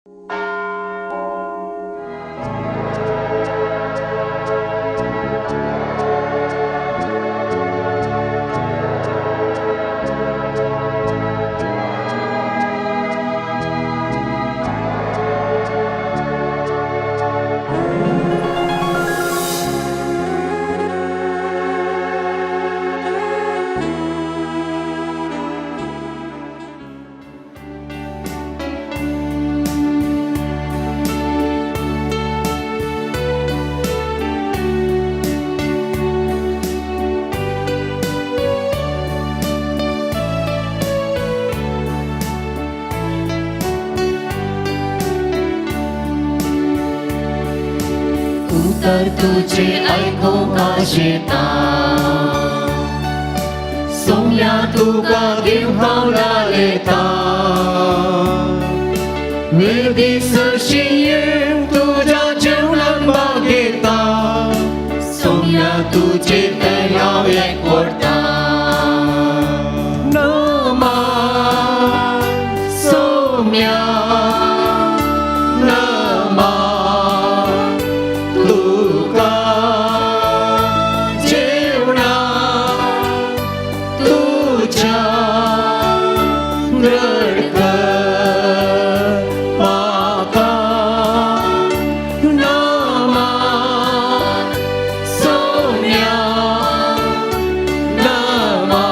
उतर तुझे आयकूंक आशेता, सोम्या तुका दिवंक हांव लालेता. वेदी सरशी येवन तुज्या जेवणान भाग घेता, सोम्या तुजे थंय हांव एकवटता. नमान सोम्या, नमान तुका, जेवणा तुज्या दृढ कर म्हाका. नमान सोम्या, नमान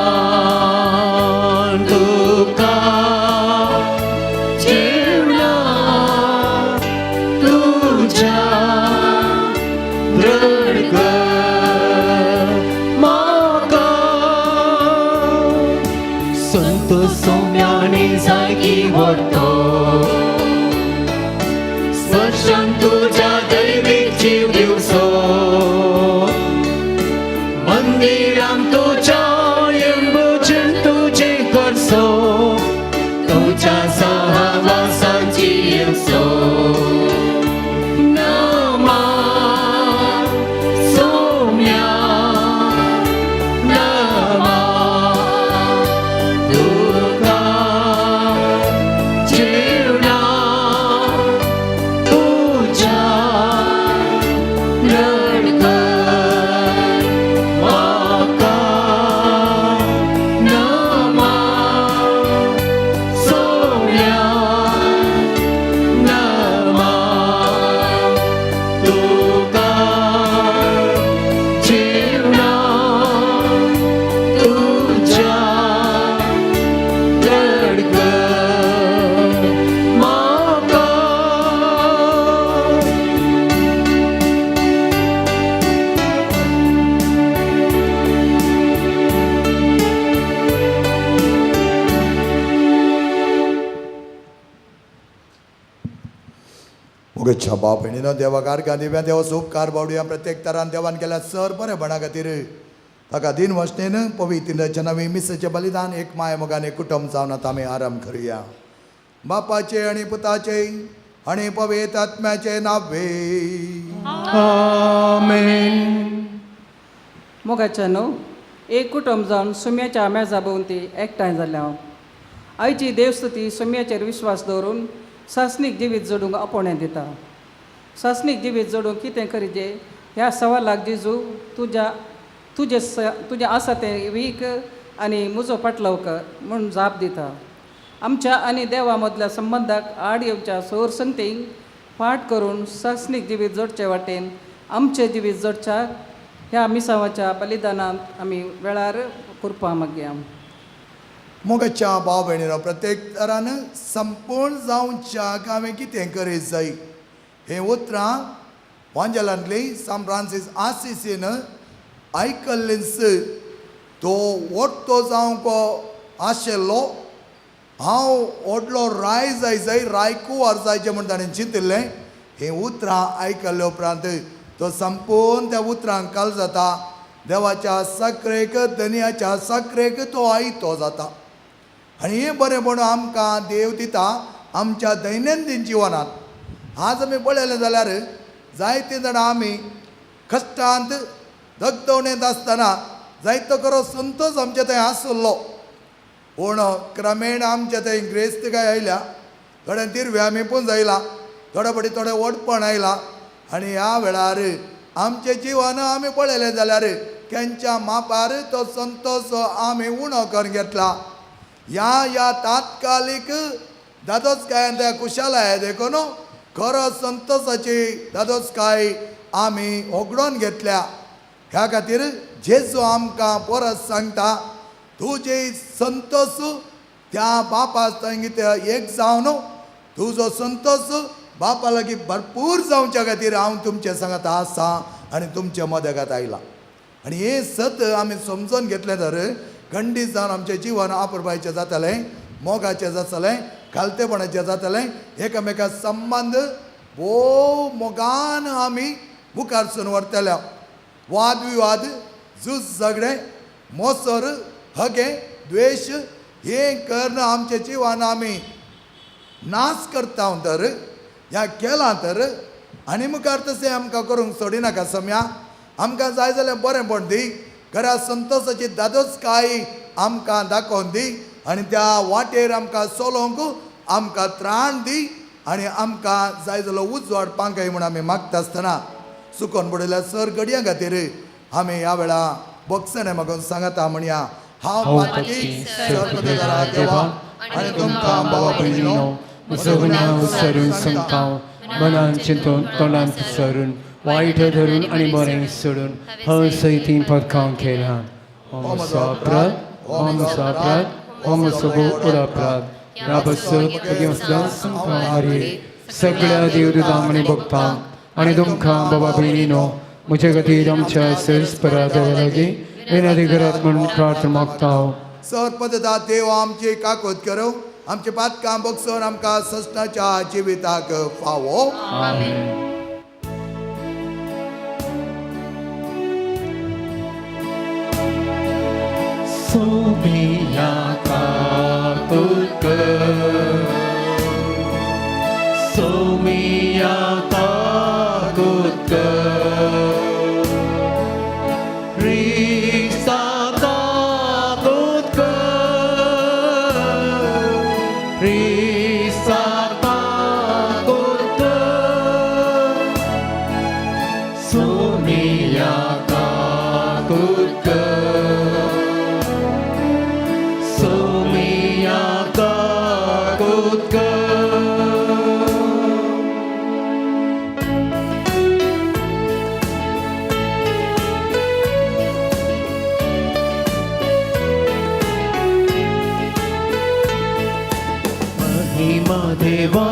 तुका, जेवणा तुज्या दृढ कर म्हाका. संत सोम्याने जायकी व्हरतो, स्पर्शान तुज्या दैवीक जीव दिवचो. मंदिरान तुज्या येवन भजन तुजें करचो, तुज्या सहवासान जियेवचो. नमान सोम्या, नमान तुका, जेवणा तुज्या दृढ कर म्हाका. नमान सोम्या, नमान तुका, जेवणा तुज्या दृढ कर म्हाका. मोगाच्या बाप भयणीनो, देवाक आर्गां दिव्या, देवाचो उपकार बावडुया. प्रत्येक तरान देवान केल्या सर बरेपणा खातीर ताका दिन वसणेन पवित्र नवी मिसाचें बलिदान एक माय मोगान एक कुटुंब जावन आतां आमी आराम करुया. बापाचे आनी पुताचे आनी पवित्र आत्म्याचे नावे. आमेन. मोगाच्या न्हू, एक कुटुंब जावन सुम्याच्या मेजा भोंवती एकठांय जाल्या हांव. आयची देवस्तुती सुम्याचेर विश्वास दवरून सासणीक जिवीत जोडूंक आपोवणें दिता. सासणीक जिवीत जोडूंक कितें करीजे ह्या सवालाक जेजू तुज्या तुजें स तुजें आसा तें वीक आनी म्हजो फाटलाव कर म्हूण जाप दिता. आमच्या आनी देवा मदल्या संबंदाक आड येवच्या सोर संगतींक फाट करून सासणीक जिवीत जोडचे वाटेन आमचें जिवीत जोडच्याक ह्या मिसावाच्या बलिदानांत आमी वेळार कुरपा मागया. मोगाच्या भाव भयणीनो, प्रत्येक तरान संपूर्ण जावच्याक हांवें कितें करीत जाय हें उतरां वांजेलांतली सान फ्रांसीस आसिसीन आयकल्लींच तो व्हडतो जावंक आशिल्लो. हांव व्हडलो राय जाय जाय, रायकुवार जायचें म्हूण ताणें चिंतिल्लें. हीं उतरां आयकल्ले उपरांत तो संपूर्ण त्या उतरांक काल जाता. देवाच्या साकरेक, धनयाच्या साकरेक तो आयतो जाता आनी हें बरेंपण आमकां देव दिता आमच्या दैनंदीन जिवनांत. आज आमी पळयलें जाल्यार जायते जाणां आमी कश्टांत दगदवणेंत आसतना जायतो खरो संतोश आमचे थंय आसलो, पूण क्रमेण आमच्या थंय ग्रेस्तकाय आयल्या. थोड्यान तिरवे आमी पुंजयला, थोड्या फावटी थोडें व्हडपण आयलां. आनी ह्या वेळार आमचें जिवन आमी पळयलें जाल्यार केंच्या मापार तो संतोश आमी उणो करून घेतला. ह्या ह्या तात्कालीक दादोसकायेन त्या खुशालाय देखून खरो संतोशाची दादोसकाय आमी होगडोवन घेतल्या. ह्या खातीर जेजू आमकां परत सांगता, तुजी संतोश त्या बापा संगीत एक जावन तुजो संतोश बापा लागीं भरपूर जावच्या खातीर हांव तुमचे सांगात आसा आनी तुमच्या मदगात आयला. आनी हें सत आमी समजून घेतलें तर खंडीत जावन आमचें जिवन आपुरबायचें जातलें, मोगाचें जातलें, खालतेपणाचें जातलें. एकामेका संबंद भोव मोगान आमी मुखारसून व्हरतले. वाद विवाद, झूज झगडें, मोसर, हगे, द्वेश हें करून आमचें जिवन आमी नाश करता तर ह्या केलां तर आनी मुखार तशें आमकां करूंक सोडिनाका सम्या. आमकां जाय जाल्यार बरेंपण दी, घरा संतोशाची दादोसकाय आमकां दाखोवन दी आनी त्या वाटेर आमकां चलोवंक आमकां त्राण दी आनी आमकां जाय जाल्यार उजवाड पांकय म्हूण आमी मागता आसतना सुकोन पडिल्ल्या सर घडयां खातीर आमी ह्या वेळा भोगसणें मागून सांगता म्हणया. हांव पातकी सर्पदरा देवा आनी तुमकां बाबा भयणीनो म्हजो गुन्यांव सरून सांगता, मनान चिंतून तोंडान सरून वायट धरून आनी बरें सोडून हर सयती पदकां केला. हो म्हजो अपराध, हो म्हजो अपराध, हो म्हजो भोव अपराध. ह्या बसत सांगता मारये सगळ्या देवदूतांक आनी भक्तांक आनी तुमकां बाबा भयणीनो म्हजे खातीर आमच्या सरस्परा देवा लागीं विनंती करात म्हूण प्रार्थना मागता. सर्पदता देव आमची काकूत करूं, आमचे पातकां भोगसून आमकां सस्नाच्या जिविताक फावो. आमेन. सोमिया काकुत कर, सोमिया काकुत कर, क्रिस्ता काकुत कर, क्रिस्ता काकुत कर, सोमिया काकुत कर, सोमिया काकुत कर. महिमा देवा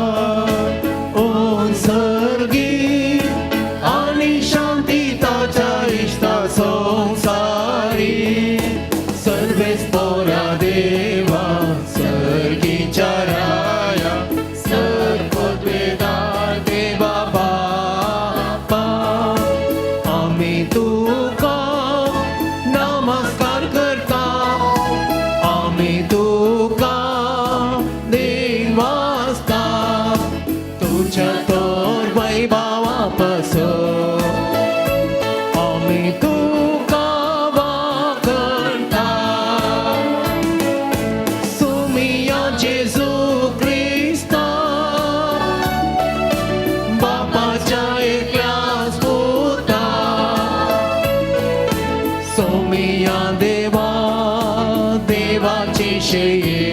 ओंसर्गी आणि शांती ताच्या इश्टा संसारी. सर्वेस पोरा देवा सर्गीच्या राया, सर्वद्वेदार देवा बापा, आमी तुका नमस्कार करता, आमी तुका दिनवासता, तुझ्या तोर वैभावा पासून आमी तुका वाखणता. सुमिया जेजू क्रिस्ता बापाच्या एकल्याच पुता, सोमिया देवा देवाची शेये,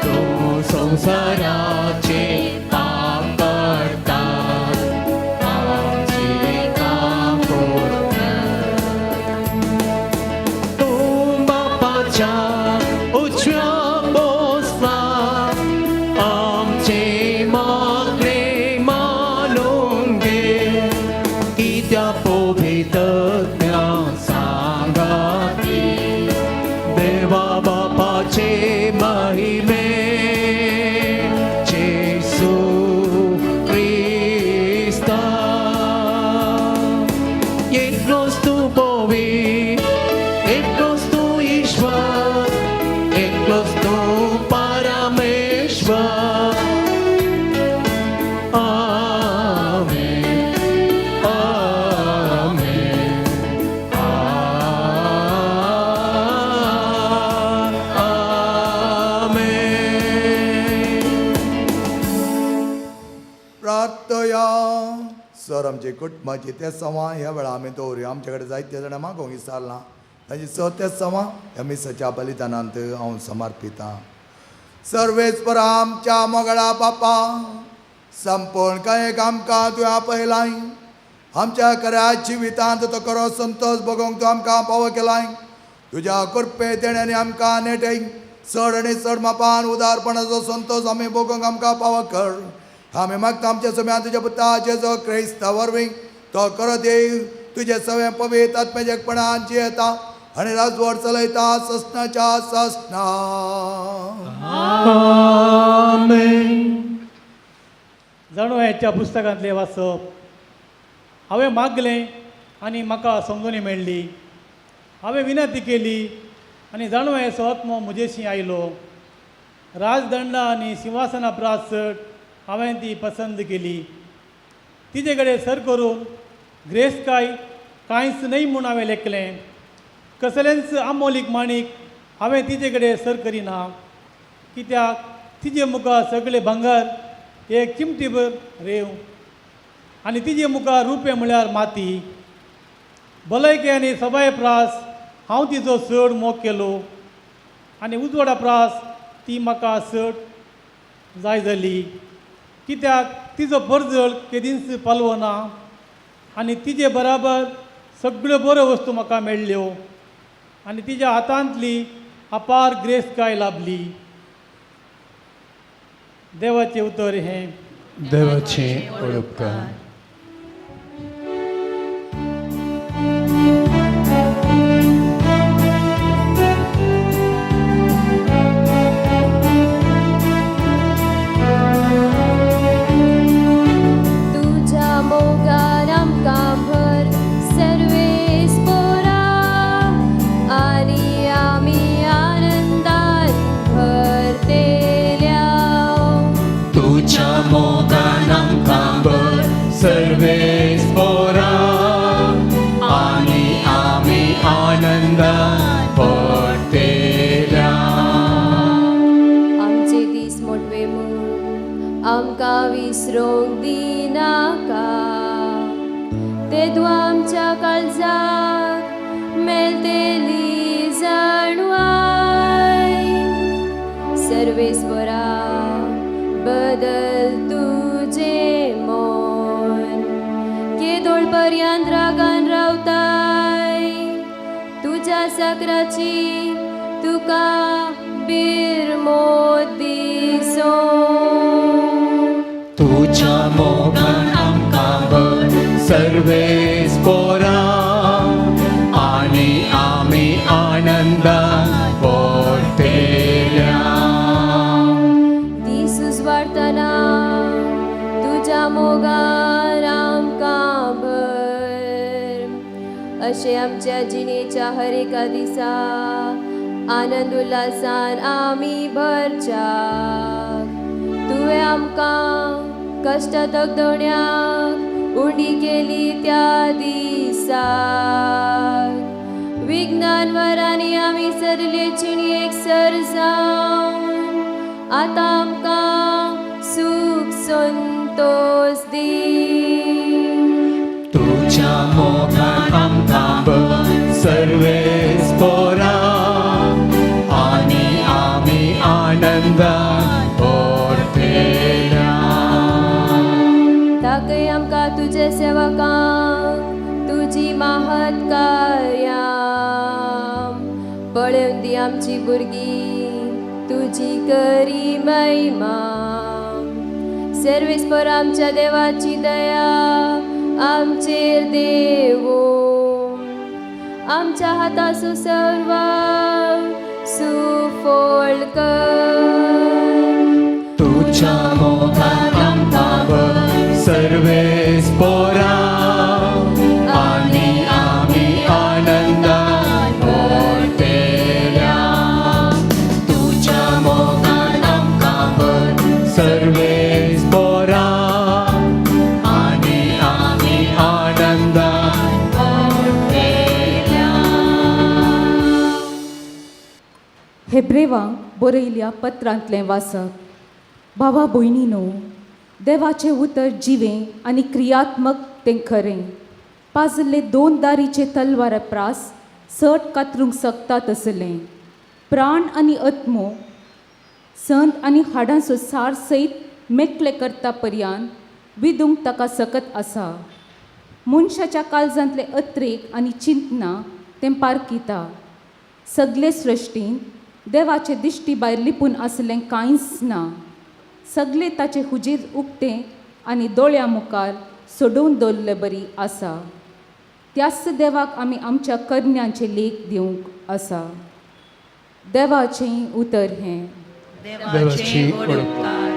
तो संवसाराचे पाप करता, आमची काकूट कर. तूं बापाच्या उजव्या बसला, आमचे मागणे मानून घे, कित्या पवित्रत्म्या सांगाती देवा बापाचे प्रार्थया. सर आमचे कुटुंबाची ते सवां ह्या वेळा आमी दवरुया. आमचे कडेन जायते जाणां मागोवंक विसरलां तांची स ते सवां ह्या मिसाच्या बलिदानांत हांव समर्पितां. सर्वेस्पर आमच्या मोगळा बापा, संपूर्ण कांय आमकां तुवें आपयलाय. आमच्या खऱ्या जिवितांत तो खरो संतोश भोगोवंक तूं आमकां पावो केलाय. तुज्या कृपे देण्यानी आमकां नेटय चड आनी चड मापान उदारपणाचो संतोश आमी भोगोवंक आमकां पावो कर. आमी मागता आमच्या सम्यान तुज्या पुता जेजो क्रिस्ता वरवीं तो खरो देव तुजे सगळें पवित्र आत्म्याचेपणान जियेता आनी राजवट चलयता ससनाच्या ससना. आमेन. जाणू ह्याच्या पुस्तकांतलें वाचप. हांवें मागलें आनी म्हाका समजणी मेळ्ळी. हांवें विनंती केली आनी जाणू हेचो आत्मो म्हजेशी आयलो. राजदंडा आनी सिंवासना प्रास चड हांवें ती पसंद केली. तिजे कडेन सर करून ग्रेसकाय कांयच न्हय म्हूण हांवें लेखलें. कसलेंच आमोलीक माणीक हांवें तिजे कडेन सर करिना, कित्याक तिजे मुखार सगळें भांगर एक चिमटीभर रेंव आनी तिजे मुखार रुपें म्हळ्यार माती. भलायकी आनी सबाय प्रास हांव तिजो चड मोग केलो आनी उजवाडा प्रास ती म्हाका चड जाय जाली, कित्याक तिजो परजळ केदींच पालवना आनी तिजे बराबर सगळ्यो बऱ्यो वस्तू म्हाका मेळ्ळ्यो आनी तिज्या हातांतली अपार ग्रेसकाय लाभली. देवाचें उतर हें. देवाचें उपकार. तुझ्या मोगान आमकां भर सर्वेस पोरा आनी आमी आनंदान भरतेल्या. तुझ्या मोगान आमकां भर सर्वेस पोरा आनी आमी आनंदान भरतेल्या. आमचे दीस मोटवे म्हूण आमकां विसरोंक दिनाका, तेदू आमच्या काळजाक मेळटली जाणवाय. सर्वेस्परा बदल तुजें मन, केदोळ पर्यंत रागान रावताय. तुज्या साकराची तुका बिरमोत दिसों. तुझ्या मोगान आमकां भर सर्वेस पोरा आनी आमी आनंदान भरतेल्या. दीस उजवाडतना तुज्या मोगान आमकां भर, अशें आमच्या जिणेच्या हर एका दिसा आनंद उल्हासान आमी भरच्याक. तुवें आमकां कश्ट दगदण्याक उंडी केली त्या दिसा, विज्ञान वरांनी आमी सरले जिणेक सर जावन आतां आमकां सूख संतोश दी. तुझ्या मोगान आमकां भर सर्वेस पोरा आनी आमी आनंदान भरतेल्या. ताकय आमकां तुजे सेवकांक तुजी महत कार्यां पळोवन दी. आमची भुरगीं तुजी करी महिमा. सर्वेस्पर आमच्या देवाची दया आमचेर देवो, आमच्या हातासो सर्व सुफळ कर. तुझ्या मोगान आमकां भर सर्वेस पोरा आनी आमी आनंदान भरतेल्या. तुझ्या मोगान आमकां भर सर्वेस पोरा आनी आमी आनंदान भरतेल्या. हेब्रेवांक बरयल्या पत्रांतलें वाचप. भावा भयणीनो, देवाचें उतर जिवें आनी क्रियात्मक तें खरें पाजल्ले दोन दारीचे तलवार प्रास सट कातरूंक शकता तसलें प्राण आनी आत्मो संत आनी हाडांचो सार सयत मेकळे करता पर्यान विदूंक ताका सकत आसा मनशाच्या काळजांतले अत्रेक आनी चिंतना तें पारखिता सगळे सृश्टीन देवाचे दिश्टी भायर लिपून आसलें कांयच ना सगळे ताचे हुजीर उक्तें आनी दोळ्या मुखार सोडोवन दवरले बरी आसा त्याच देवाक आमी आमच्या करण्यांचे लेख दिवंक आसा देवाचें उतर हें. देवाची व्हड उपकार.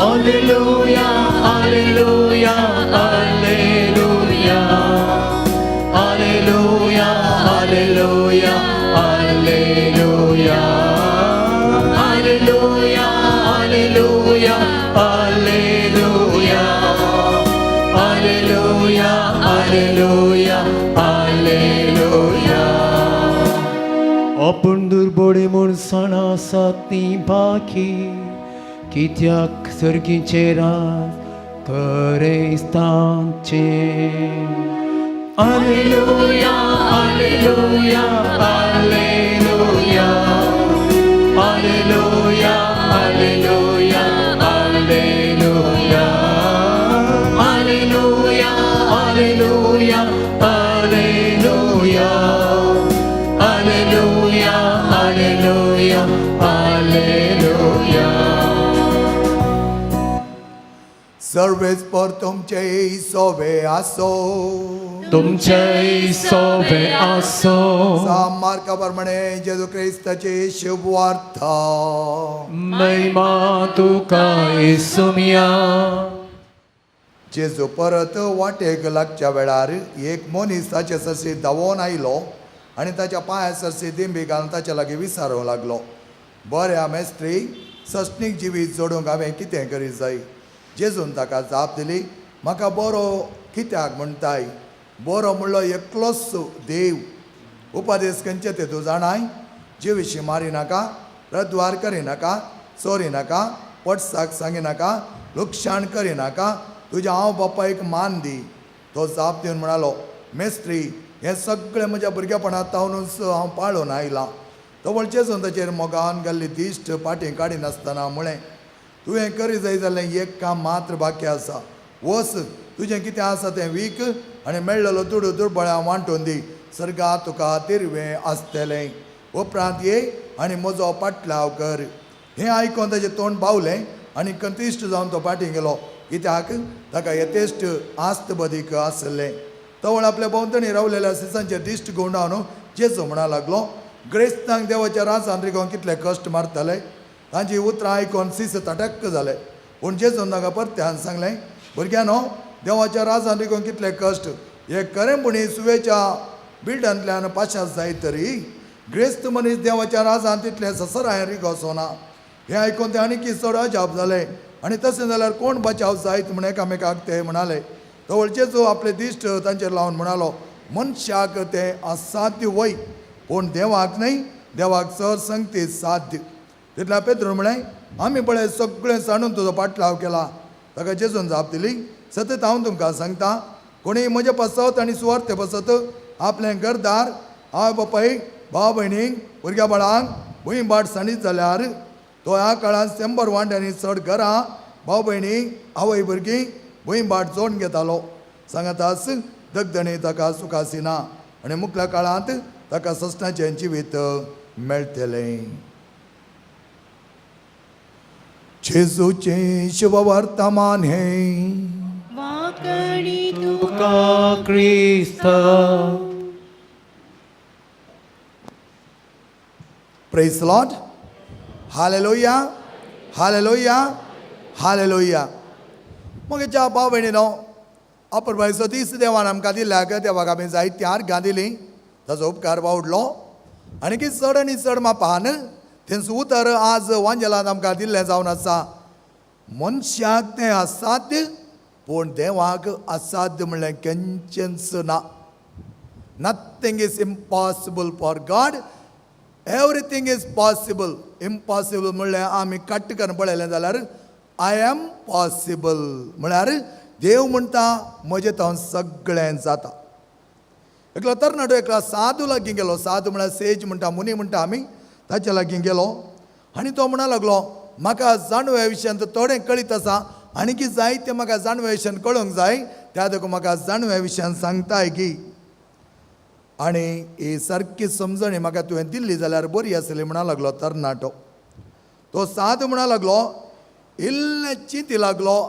Alleluia, Alleluia, Alleluia. Alleluia, Alleluia, Alleluia. Alleluia, Alleluia, Alleluia. Alleluia, Alleluia, Alleluia. आपण दुर्बोडे म्हूण सणा आसात ती बाकी कित्याक सर्गीचे राज करेस्तांचे. Alleluia, Alleluia, Alleluia. Alleluia, Alleluia, Alleluia. Alleluia, Alleluia, Alleluia. Alleluia, Alleluia, Alleluia. Sarves पर तुमचे सोवे आसो. तुमचे सोबे आसो. मार्का प्रमाणे जेजू क्रिस्ताची शुभवार्ता. महिमा तुका येसुमिया. जेजू परत वाटेक लागच्या वेळार एक मनीस ताचे सरशी धांवोन आयलो आनी ताच्या पांया सरशी दिंबी घालून ताच्या लागीं विचारूंक लागलो, बऱ्या मेस्त्री, सस्नीक जिवीत जोडूंक हांवें कितें करीत जाय? जेजून ताका जाप दिली, म्हाका बरो कित्याक म्हणटाय? बरो म्हणलो एकलोच देव. उपदेश खंयचे ते तूं जाणाय? जिविशी मारी नाका, रद्वार करिनाका, चोरी नाका, पटसाक सांगिनाका, लुकसाण करिनाका, तुज्या हांव बापायक मान दी. तो जाप दिवन म्हणालो, मेस्त्री, हें सगळें म्हज्या भुरगेपणांत तावनूच हांव पाळून आयलां. तो जेजून ताचेर मोगान घाल्ली दिश्ट फाटीं काडिनासतना म्हळें, तुवें करी जाय जाल्यार एक काम मात्र बाकी आसा. वच, तुजें कितें आसा तें वीक आनी मेळ्ळलो दुडू दुर्बळ्यां वांटून दी. सर्गा तुका तिरवें आसतलें. उपरांत ये आनी म्हजो पाटलाव कर. हें आयकून ताजें तोंड बावलें आनी कंतिश्ट जावन तो फाटीं गेलो, कित्याक ताका यथेश्ट आस्त बदीक आसलें. तवळ आपल्या भोंवतणी रावलेल्या सिसांचेर दिश्ट घुंवडावन जेजू म्हणा लागलो, ग्रेस्तांक देवाच्या राजान रिगोवंक कितले कश्ट मारताले. तांची उतरां आयकून सीस तटक्क जाले. पूण जेजून तांकां परत्यान सांगलें, भुरग्यांनो, देवाच्या राजान रिगोवंक कितले कश्ट. हे खरेंपणी सुवेच्या बिल्डांतल्यान पाशास जायत तरी ग्रेस्त मनीस देवाच्या राजान तितले ससराय रिगोसो ना. हें आयकून ते आनीक चड अजाप जाले आनी तशें जाल्यार कोण बचाव जायत म्हण एकामेकाक ते म्हणाले. तवळ जेजू आपले दिश्ट तांचेर लावन म्हणालो, मनशाक तें असाध्य वय, पूण देवाक न्हय, देवाक चड संगती साध्य. तितल्या पेत्रून म्हळें, आमी पळय सगळें सांडून तुजो पाटलाव केला. ताका जेजून जाप दिली, सतत हांव तुमकां सांगता, कोणीय म्हजे पासत आनी सुवार्थे पासत आपलें घरदार, आवय बापाय, भाव भयणींक, भुरग्या बाळांक भूंय भाट सांडीत जाल्यार तो ह्या काळांत 100 वांट्यांनी चड घरां, भाव भयणी, आवय भुरगीं, भूंय भाट जोडून घेतालो. सांगाताच दगदणी ताका सुखासिना आनी मुखल्या काळांत ताका सस्नाचें जिवीत मेळटलें. जेजूचें शुभवर्तमान हें. वाकणी तुका क्रिस्ता. Praise Lord. Hallelujah, hallelujah, hallelujah. म्हज्या भाव भयणीनो, अपुरबायेचो दीस देवान आमकां दिल्याक देवाक आमी जायतीं आर्गां दिलीं, ताजो उपकार वावडलो आनी की चड आनी चड मापान तेंचो उतर आज वांजेलान आमकां दिल्लें जावन आसा. मनशाक तें असाध्य, पूण देवाक असाध्य म्हणलें केन्चेंच ना. Nothing is impossible for God Everything is possible. Impossible म्हणल्यार आमी कट्ट करून पळयलें जाल्यार I am possible म्हळ्यार देव म्हणटा म्हजें तो सगळें जाता. एकलो तरणाटो एकलो साधू लागीं गेलो. साधू म्हळ्यार सेज म्हणटा, मुनी म्हणटा आमी, ताच्या लागीं गेलो आनी तो म्हणा लागलो म्हाका जाणव्या विशयांत थोडें कळीत आसा आनी की जाय तें म्हाका जाणव्या विशयान कळूंक जाय, त्या देखून म्हाका जाणव्या विशयान सांगताय की आनी ही सारकी समजणी म्हाका तुवें दिल्ली जाल्यार बरी आसली म्हणा लागलो तरणाटो. तो साधू म्हणा लागलो इल्लें चिंती लागलो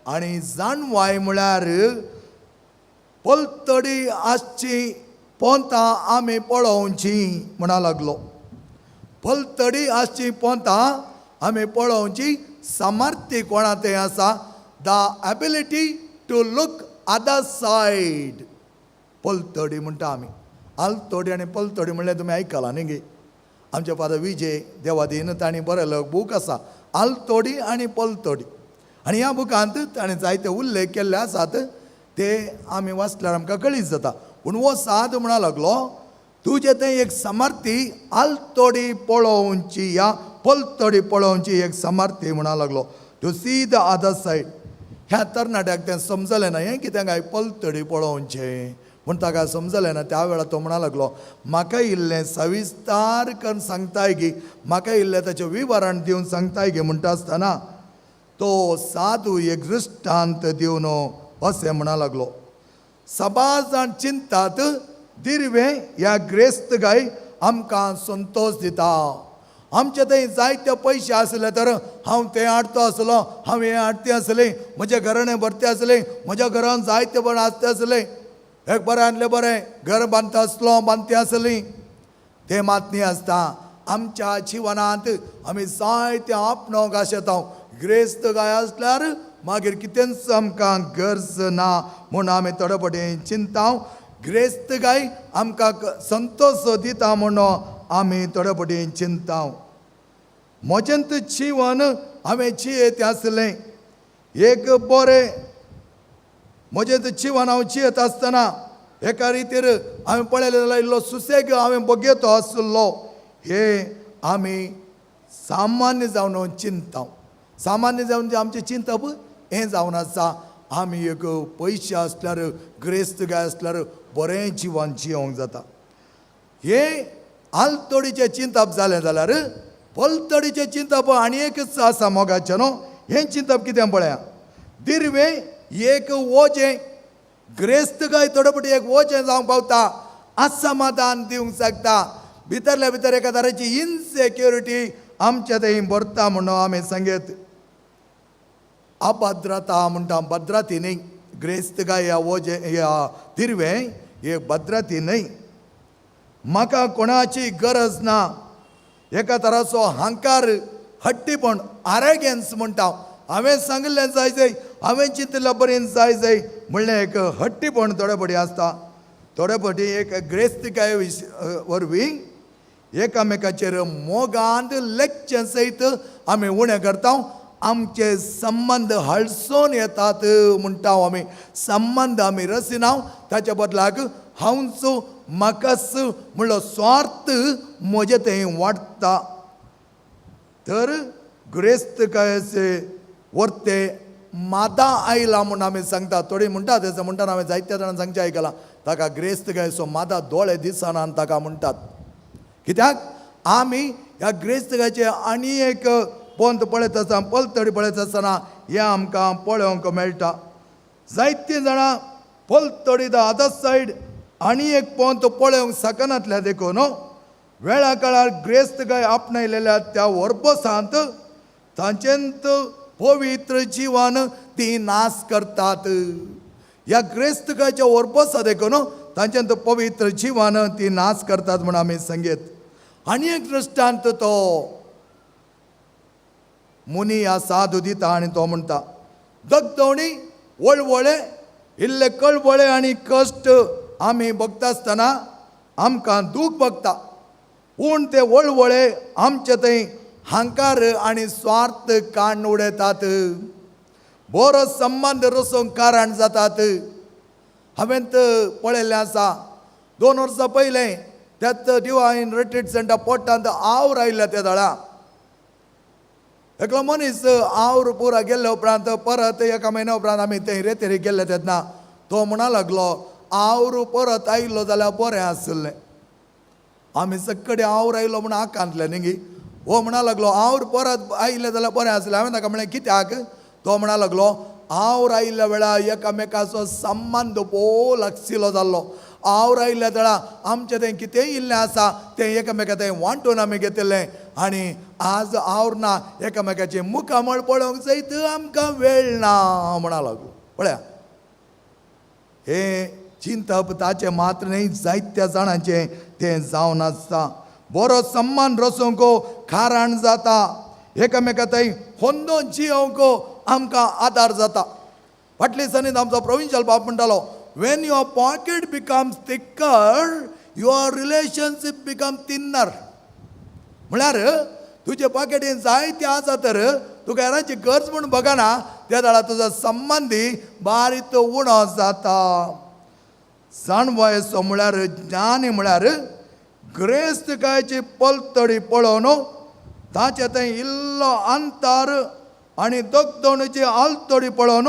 आनी जाणवाय म्हळ्यार पलतडी आसची पोंतां आमी पळोवची म्हणा लागलो. पलतडी आसची पोंतां आमी पळोवची सामर्थ्य कोणा तें आसा, the ability to look other side. पलतडी म्हणटा आमी, आलतडी आनी पलतडी म्हणल्यार तुमी आयकलां न्ही गे. आमचे फादर विजय देवादीन तांणी बरयलो बूक आसा आलतोडी आनी पलतोडी, आनी ह्या बुकांत ताणें जायते उल्लेख केल्ले आसात ते आमी वाचल्यार आमकां कळीत जाता. पूण हो साद म्हणा लागलो तुजें तें एक सामर्थ्य आलतोडी पळोवची या पलतोडी पळोवची एक सामर्थ्य म्हणा लागलो, to see the other side. ह्या तरणाट्याक तें समजलें ना हें कितें काय पलतडी पळोवचें म्हूण ताका समजलें ना. त्या वेळार तो म्हणा लागलो म्हाका इल्लें सविस्तार करून सांगताय गी, म्हाका इल्लें ताचें विवरण दिवन सांगताय गी म्हणटा आसतना तो साधू एक दृश्टांत दिवन अशें म्हणा लागलो, सबार जाण चिंतात दिर्वें ह्या ग्रेस्त गाय आमकां संतोश दिता, आमचे थंय जायते पयशे आसले तर हांव तें हाडतो आसलो, हांव हें हाडतें आसलें, म्हज्या घराणें भरतें आसलें, म्हज्या घरान जायते बरें आसतें आसलें, एक बरें आसलें बरें घर बांदता आसलो बांदतें आसलीं. तें मात न्ही आसता आमच्या जिवनांत आमी जायते आपणोवंक आशेता. ग्रेस्त गाय आसल्यार मागीर कितेंच आमकां गरज ना म्हूण आमी थोडे फावटी चिंता. ग्रेस्त गाय आमकां संतोश दिता म्हूण आमी थोडे फावटी चिंता. म्हजेंत जिवन हांवें जियेत आसलें एक बरें, म्हजें जिवन हांव जियेत आसतना एका रितीर हांवें पळयलें जाल्यार इल्लो सुसेग हांवें बगेतो आसलो. हे आमी सामान्य जावन चिंता, सामान्य जावन आमचें चिंतप हें जावन आसा आमी एक पयशे आसल्यार ग्रेस्त गाय आसल्यार बरें जिवन जियोंक जाता. हें आलतडीचें चिंतप जालें जाल्यार पलतडीचें चिंतप आनी एकच आसा मोगाचें न्हू. हें चिंतप कितें पळया, दिर्वें एक वजें, ग्रेस्त गाय थोडे फावटी एक वजें जावंक पावता, असमाधान दिवंक शकता, भितरल्या भितर एका तरेची इनसेक्युरिटी आमच्या थंय भरता म्हणून आमी सांगेत. अभद्रता म्हणटा, भद्रती न्ही, ग्रेस्त गाय ह्या वजें ह्या दिर्वें एक भद्रती न्हय, म्हाका कोणाची गरज ना, एका तराचो हांकार हट्टीपण आरेगेन्स म्हणटा, हांवें सांगिल्लें जाय जाय, हांवें चिंतिल्लें बरें जाय जाय म्हणलें एक हट्टीपण थोडे फावटी आसता. थोडे फावटी एक ग्रेस्तकाय वरवीं एकामेकाचेर मोगांत लेखचें सयत आमी उणें करता, आमचे संबंद हळसोन येतात म्हणटा आमी, संबंद आमी रसिना, ताच्या बदलाक हांवच म्हाकाच म्हणलो स्वार्थ म्हजें थंय वाडटा. तर ग्रेस्तकायेचे वर्ते मादा आयला म्हूण आमी सांगता. थोडी म्हणटा तें म्हणटाना हांवें जायत्या जाणांक सांगचें आयकलां, ताका ग्रेस्तकायेचो मादा दोळे दिसना आनी ताका म्हणटात. कित्याक आमी ह्या ग्रेस्तकायेचे आनी एक पोंत पळयत आसतना पलतडी पळयत आसतना हें आमकां पळोवंक मेळटा. जायतीं जाणां पलतडी the other side आनी एक पोंत पळोवंक शकनातल्या देखून वेळा काळार ग्रेस्तकाय आपणायलेल्या त्या वर्बसांत तांचेंत पवित्र जिवन ती नाश करतात. ह्या ग्रेस्तकायच्या वर्बसा देखून तांचेंत पवित्र जिवन ती नाश करतात म्हूण आमी सांगेत. आनी एक दृश्टांत तो मुनी ह्या साधू दिता आनी तो म्हणटा, दगदवणी वळवळे इल्ले कळवळे आनी कश्ट आमी भोगता आसतना आमकां दूख भोगता, पूण ते वळवळे आमचे थंय हांकार आनी स्वार्थ काडून उडयतात, बरो संबंद रसोवंक कारण जातात. हांवें पळयल्लें आसा, 2 वर्सां पयलें त्याच डिवायन रिट्रीट सेंटर पोटांत आवर आयिल्ल्या त्या दळा एकलो मनीस आवर पुरा गेल्ले उपरांत परत एका म्हयन्या उपरांत आमी ते रेतेरी गेल्ले तेन्ना तो म्हणा लागलो आवर परत आयिल्लो जाल्यार बरें आसलें. आमी सक्कडे आवर आयलो म्हूण आकांतले न्ही. हो म्हणा लागलो आवर परत आयिल्ले जाल्यार बरें आसलें. हांवें ताका म्हणलें कित्याक? तो म्हणा लागलो आवर आयिल्ल्या वेळार एकामेकाचो संबंद भोव लागशिल्लो जाल्लो. आवर आयिल्ल्या वेळार आमचें तें कितेंय इल्लें आसा तें एकामेका तें वांटून आमी घेतिल्लें आनी आज आवर ना एकामेकाचें मुखामळ पळोवंक जायत आमकां वेळ ना म्हणा लागलो. पळया हें चिंतप ताचें मात्र न्ही जायत्या जाणांचें तें जावन आसता. बरो सम्मान रसोवंक कारण जाता एकामेका थंय होंदोन जियोवंक आमकां आदार जाता. फाटले दिसांनी आमचो प्रोविंशियल बाब म्हणटालो when your pocket becomes thicker your relationship become thinner. म्हळ्यार तुजे पॉकेटीन जायते आसा तर तुका हेरांची गरज म्हूण बगना त्या वेळार तुजो संबंदी बारीक उणो जाता. जाणवायचो म्हळ्यार ज्ञानी म्हळ्यार ग्रेस्तकायची पलतडी पळोवन ताचे थंय इल्लो अंतर आनी दगदणीची आलतडी पळोवन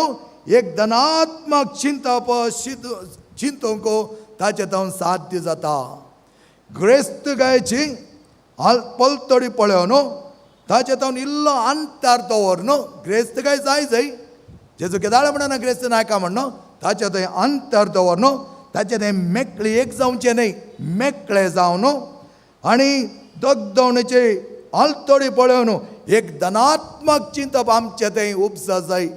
एक धनात्मक चिंतप चिंतूंक ताचे थंय साध्य जाता. ग्रेस्तकायची पलतडी पळोवन ताचे थंय इल्लो अंतर दवर न्हू. ग्रेस्तकाय जाय जाय जेजू केदाळ म्हणना ग्रेस्त नायका म्हण न्हू ताचे थंय अंतर दवर न्हू ताचे थंय मेकळे एक जावचें न्हय मेकळे जावन आनी दगदवणेचे आलतडी पळोवन एक धनात्मक चिंतप आमचें थंय उपसा जाय.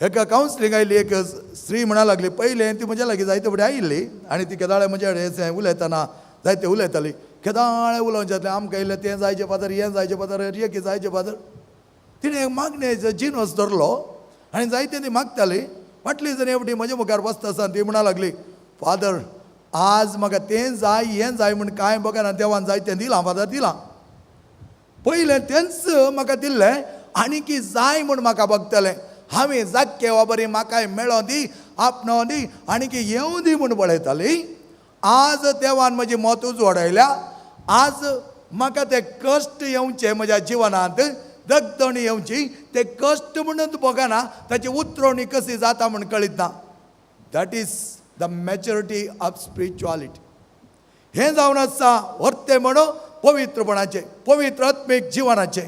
एका कावन्सिलींग आयली एक स्त्री म्हणा लागली पयलें ती म्हज्या लागीं जायते फुडें आयिल्ली आनी ती केदाळे म्हज्या कडेन उलयतना जायते उलयताली केदाळे उलोवंक जातलें आमकां इल्लें तें जायचें फादर हें जायचें फादर एक जायचें फादर. तिणें एक मागणेचो जिनोस धरलो आनी जायते ती मागताली. फाटली जण एवढी म्हज्या मुखार बसता आसतना ती म्हणा लागली फादर आज म्हाका तें जाय हें जाय म्हूण कांय बगना देवान जाय तें दिलां फादर दिलां पयलें तेंच म्हाका दिल्लें आनी की जाय म्हूण म्हाका बगतलें हांवें जाक्के वा बरी म्हाकाय मेळों दी आपणो दी आनी की येवं दी म्हूण पळयताली. आज देवान म्हजी मत उजवाडायल्या आज म्हाका ते कश्ट येवचे म्हज्या जिवनांत दगदणी येवची ते कश्ट म्हणून बगना ताची उतरवणी कशी जाता म्हूण कळीत ना. That is the maturity of spirituality. हें जावन आसा वर्तें म्हणून पवित्रपणाचें पवित्र आत्मीक जिवनाचें.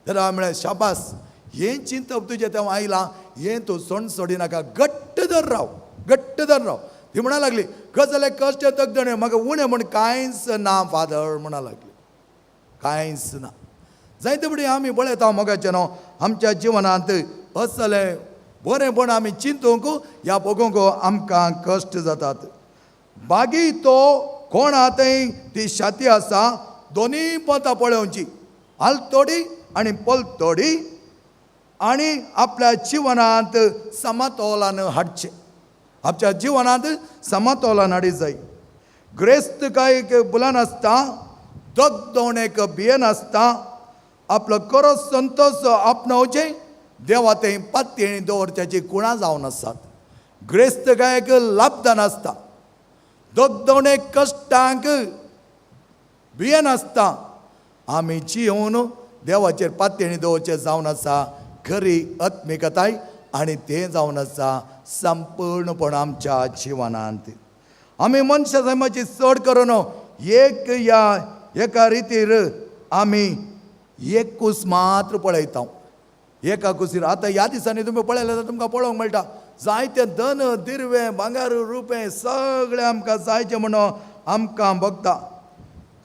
तेन्ना म्हळें शाबास हें चिंतप तुजें तेन्ना आयलां हें तूं सोण सोडिनाका घट्ट धर राव घट्ट धर राव. ती म्हणा लागली गजाले कश्ट दगदणे म्हाका उणें म्हूण कांयच ना फादर म्हणा लागली कांयच ना. जायते फुडें आमी पळयता मोगाचें न्हू आमच्या जिवनांत असलें बरेंपण आमी चिंतूंक ह्या बगूंक आमकां कश्ट जातात. बागी तो कोण आतां ती शाती आसा दोनूय पोंतां पळोवची आलतोडी आनी पलतोडी आनी आपल्या जिवनांत समतोलान हाडचें आमच्या जिवनांत समतोलान हाडी जाय. ग्रेस्तकायेक बुलानासता दगदवणेक भियेनासता आपलो खरो संतोश आपणावचें देवा थंय पातयेणी दवरच्याची कुणां जावन आसात. ग्रेस्तकायेक लाभदान आसता दगदवणेक कश्टांक भियेनासता आमी जियोवन देवाचेर पातयेणी दवरचें जावन आसा खरी आत्मिकताय आनी तें जावन आसा संपूर्णपण आमच्या जिवनांत. आमी मनशा सैमाची चड करून एक ह्या एका रितीर आमी एक कूस मात्र पळयता एका कुसीर. आतां ह्या दिसांनी तुमी पळयलें जाल्यार तुमकां पळोवंक मेळटा जायते धन दिरवें भांगर रुपें सगळें आमकां जायचें म्हणून आमकां भोगता.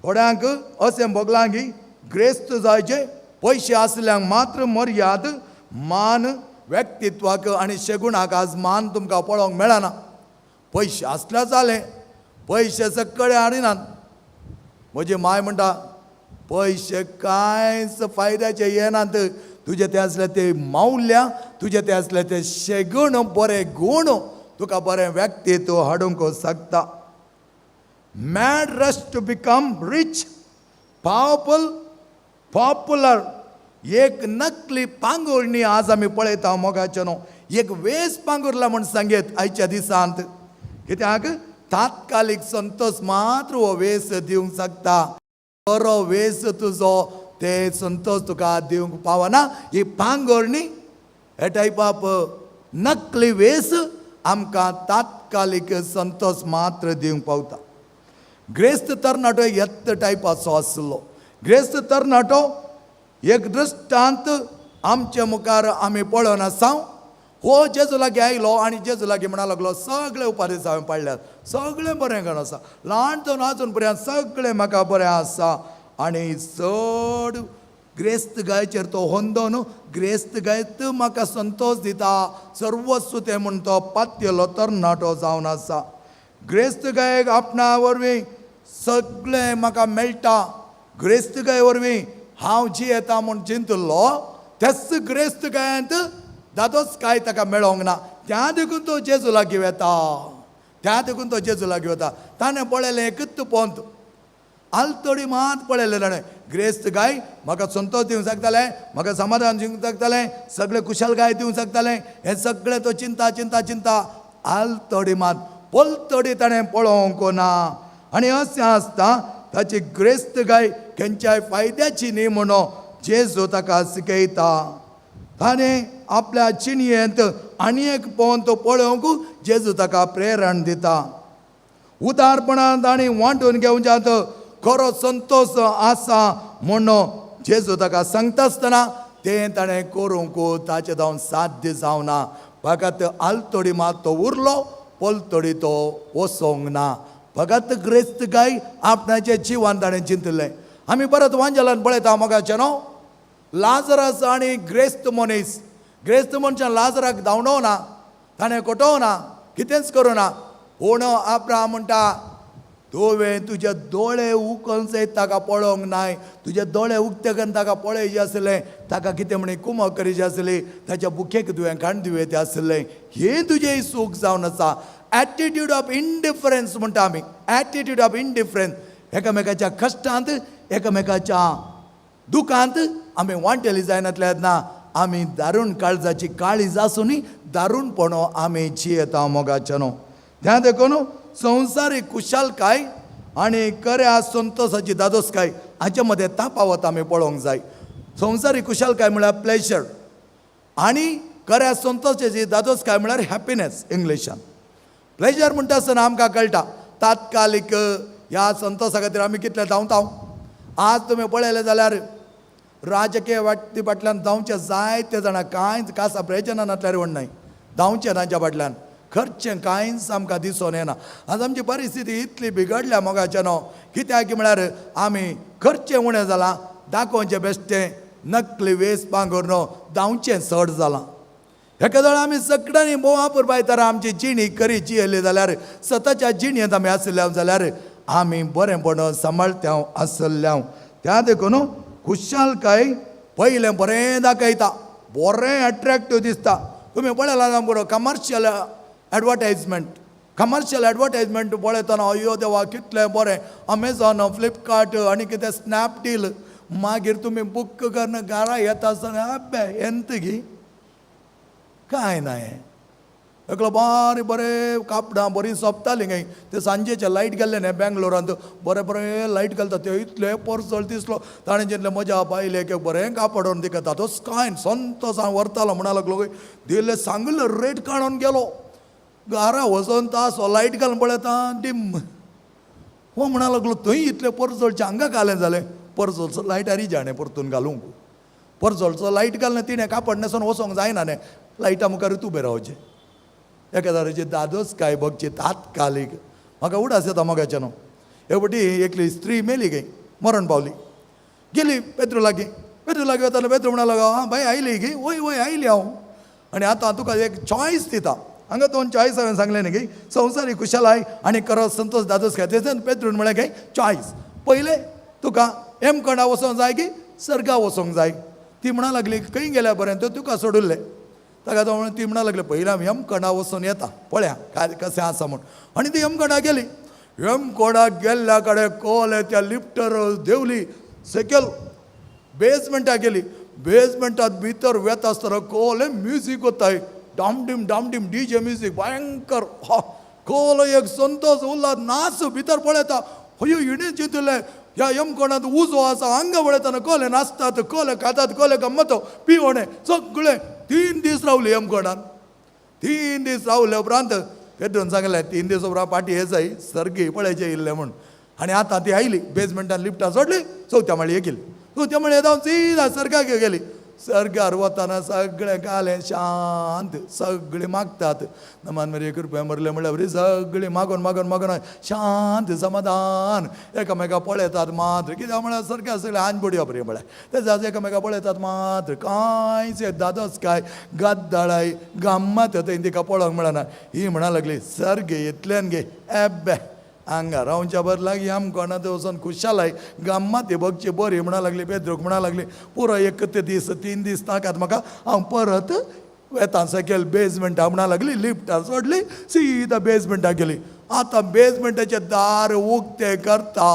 थोड्यांक अशें भोगलां की ग्रेस्त जायचें पयशे आसल्यांक मात्र मर्याद मान व्यक्तित्वाक आनी शेगुणाक आज मान तुमकां पळोवंक मेळना. पयशे आसल्यार जालें पयशे सगळे हाडिनात. म्हजी माय म्हणटा पयशे कांयच फायद्याचे येनात तुजे ते आसले ते मावल्या तुजे ते आसले ते शेगूण बरे गूण तुका बरें व्यक्तित्व हाडूंक शकता. Mad rush to become rich powerful popular एक नकली पांगुरणी आज आमी पळयता मोगाचें न्हू एक वेस पांगुरला म्हूण सांगेत आयच्या दिसांत. कित्याक तात्कालीक संतोष मात्र हो वेस दिवंक शकता. बरो वेस तुजो ते संतोष तुका दिवंक पावना. ही पांगोरणी हे टायप ऑफ नकली वेस आमकां तात्कालीक संतोष मात्र दिवंक पावता. ग्रेस्त तरणाटो येत्त टायपाचो आसलो. ग्रेस्त तरणाटो एक दृश्टांत आमचे मुखार आमी पळोवन आसा. हो जेजू लागीं आयलो आनी जेजू लागीं म्हणा लागलो, सगळे उपादेस हांवें पाळल्यात, सगळें बरें करून आसा, ल्हान जावन आजून पर्यंत सगळें म्हाका बरें आसा. आनी चड ग्रेस्त गायचेर तो होंदोन ग्रेस्त गायत म्हाका संतोश दिता, सर्वस्व तें म्हूण तो पात्यलो तरणाटो जावन आसा. ग्रेस्त गायक आपणा वरवीं सगळें म्हाका मेळटा, ग्रेस्त गाय वरवीं हांव जियेता म्हूण चिंतलो, तेच ग्रेस्त गायंत दादोच काय ताका मेळोंक ना. त्या देखून तो जेजू लागीं वता, त्या देखून तो जेजू लागीं वता. ताणें पळयलें एकूच पोंत, आलतडी मात पळयलें ताणें, ग्रेस्त गाय म्हाका संतोष दिवंक शकतालें, म्हाका समाधान दिवंक शकतालें, सगळें कुशलकाय दिवंक शकतालें, हें सगळें तो चिंता चिंता चिंता आलतडी मात पलतडी ताणें पळोवंक ना. आनी अशें आसता ताची ग्रेस्त गाय खंयच्याय फायद्याची न्ही म्हणून जेजू ताका शिकयता. ताणें आपल्या चिणयेंत आनी एक पोंत पळोवंक जेजू ताका प्रेरण दिता. उदारपणान ताणें वांटून घेवच्यात खरो संतोष आसा म्हणून जेजू ताका सांगता आसतना तें ताणें करूंक ताचें जावन साध्य जावना. फकत आलतडी मात तो उरलो, पलतडी तो वचोंक ना. फकत ग्रेस्त गाय आपणाचें जिवन ताणें चिंतलें. आमी परत वांजेलान पळयता मोगाचें न्हू, लाजरस आनी ग्रेस्त मनीस. ग्रेस्त मनशान लाजराक धांवडोवना, ताणें कोटोवना, कितेंच करूं ना. पूण अब्राहम म्हणटा, तुवें तुजे दोळे उकल सयत ताका पळोवंक नाय, तुजे दोळे उक्ते करून ताका पळयचे आसलें, ताका कितें म्हणी कुमक करीचे आसली, ताच्या बुकेक तुवें काण दिवं येता आसलें, हें तुजें सूख जावन आसा. एटिट्यूड ऑफ इनडिफरन्स म्हणटा आमी, एटिट्यूड ऑफ इनडिफरन्स. एकामेकाच्या कश्टांत, एकामेकाच्या दुखांत आमी वांटेली जायनातले ना, आमी दारूण काळजाची काळीज आसूनय दारूणपणो आमी जियेता मोगाचें न्हू. त्या देखून संवसारीक कुशालकाय आनी खऱ्या संतोषाची दादोसकाय हाचे मदें तापावत आमी पळोवंक जाय. संवसारीक कुशालकाय म्हळ्यार प्लेजर आनी खऱ्या संतोषाची दादोसकाय म्हळ्यार हॅपिनेस इंग्लिशान. प्लेजर म्हणटा आसतना आमकां कळटा तात्कालीक ह्या संतोषा खातीर आमी कितले धांवता. आज तुमी पळयलें जाल्यार राजकीय व्यक्ती फाटल्यान धांवचे जायते जाणां, कांयच कासा प्रयोजना नासल्यार म्हण न्हय, धांवचे तांच्या फाटल्यान, खर्चें कांयच आमकां दिसून येना. आज आमची परिस्थिती इतली बिगडल्या मोगाचें न्हू, कित्याक म्हळ्यार आमी खर्चें उणें जालां, दाखोवचें बेश्टें नकली वेस पांगूर न्हू, धांवचें चड जालां. एका जाल्यार आमी सगळ्यांनी भोव अपुरबाय तर आमची जिणी खरी जियेली जाल्यार, स्वताच्या जिणेंत आमी आसल्या जाल्यार आमी बरेंपण सांबाळत्यांव आसल्यांव. त्या देखून खुशालकाय पयलें बरें दाखयता, बरें एट्रेक्टीव दिसता. तुमी पळयला बरो कमर्शियल एडवर्टायजमेंट, कमर्शियल एडवर्टायजमेंट पळयतना अय्यो देवा कितलें बरें, अमेझॉन, फ्लिपकार्ट आनी कितें स्नॅपडील. मागीर तुमी बूक करून घरा येता आसतना अब्बे येंत गी कांय ना. हें एकलो बारीक बरें कापडां बरीं सोंपतालीं खंय, ते सांजेचे लायट गेल्ले न्ही बेंगलोरांत, बरें बरें लायट घालता ते इतले परसळ दिसलो. ताणें चिंतलें म्हज्या बायलेक एक बरें कापड व्हरून दिता, तोच कांय संतोष हांव व्हरतालो म्हणा लागलो. दिलें सांगलें रेट काडून गेलो, घरा वचोन तासो लायट घालून पळयता डीम. हो म्हणा लागलो थंय इतलें परजळचें हांगा घालें जालें, परजळचो लायटारी जाणें परतून घालूंक, परजळचो लायट घालना तिणें कापड न्हेसोन वचोंक जायना न्ही, लायटा मुखारूच उबें रावचें. एका तरेची दादोस काय बगची तात्कालीक म्हाका उडास येता मोगाचें न्हू. एक फावटी एकली स्त्री मेली खंय, मरण पावली, गेली पेत्रू लागीं. पेत्रू लागीं वतालो, पेत्रू म्हणा लागलो, आं बाय आयली गी? वय वय आयली हांव, आनी आतां तुका एक चॉयस दिता. हांगा दोन चॉयस हांवें सांगलें न्ही की संवसारीक कुशलाय आनी खरो संतोष दादोस काय. तेच्यान पेत्रून म्हळें काय चॉयस, पयलें तुका हेमखंडा वचोंक जाय की सर्गा वचोंक जाय. ती म्हणा लागली खंय गेल्या बरें, तो तुका सोडुल्लें. ताका तो म्हणून ती म्हणा लागली पयलीं आमी यमकंडा वचून येता पळया काय कशें आसा म्हूण. आनी ती यमकंडा गेली. यमकंडा गेल्ल्या कडेन कोले त्या लिफ्टर देंवली सकयल बेजमेंटाक गेली. बेजमेंटात भितर वेता आसतना कोले म्युजीक वताय, डामडीम डामडीम डी जे म्युजीक भयंकर. हा कोलो एक संतोष उल्ला नाच भितर पळयता. हयो हिणें चिंतलें ह्या यमकोणांत उजो आसा, हांगा पळयतना कोले नाचतात, कोले खातात, कोले गम्मतो पिवणे सगळे. 3 दीस रावले यमकोणांत. 3 दीस रावले उपरांत पेद्रून सांगलें 3 दीस उपरांत पाटी हे जाय सर्गी पळयचें इल्लें म्हूण. आनी आतां ती आयली बेजमेंटान लिफ्टां सोडली, चवथ्या माळयेक गेली. चवथ्या माळयेक जावन सीधा सर्गाक गेली. सर्गार वतना सगळें कालें शांत, सगळीं मागतात नमान मेरे कृपया मरले म्हणल्यार बरी सगळीं मागून मागून मागून शांत समाधान एकामेका पळयतात मात्र. कित्याक म्हळ्यार सर्गार सगळें आन बडयो बरी म्हळ्यार तेज्या एकामेका पळयतात मात्र, कांयच दादोच काय गद्दाळाय गम्मत थंय तिका पळोवंक मेळना. ही म्हणा लागली सर्ग इतल्यान गे एब्बे हांगा रावच्या बदलाक यमकोणांत वचून खुशालाय गम्मत बगची बरी म्हणा लागली. पेद्रूक म्हणा लागली पुरो एक ते दीस 3 दीस नाकात म्हाका, हांव परत वेता सकयल बेजमेंटा म्हणा लागली. लिफ्टार सोडली, सीधा बेजमेंटाक गेली. आतां बेजमेंटाचें दार उक्तें करता,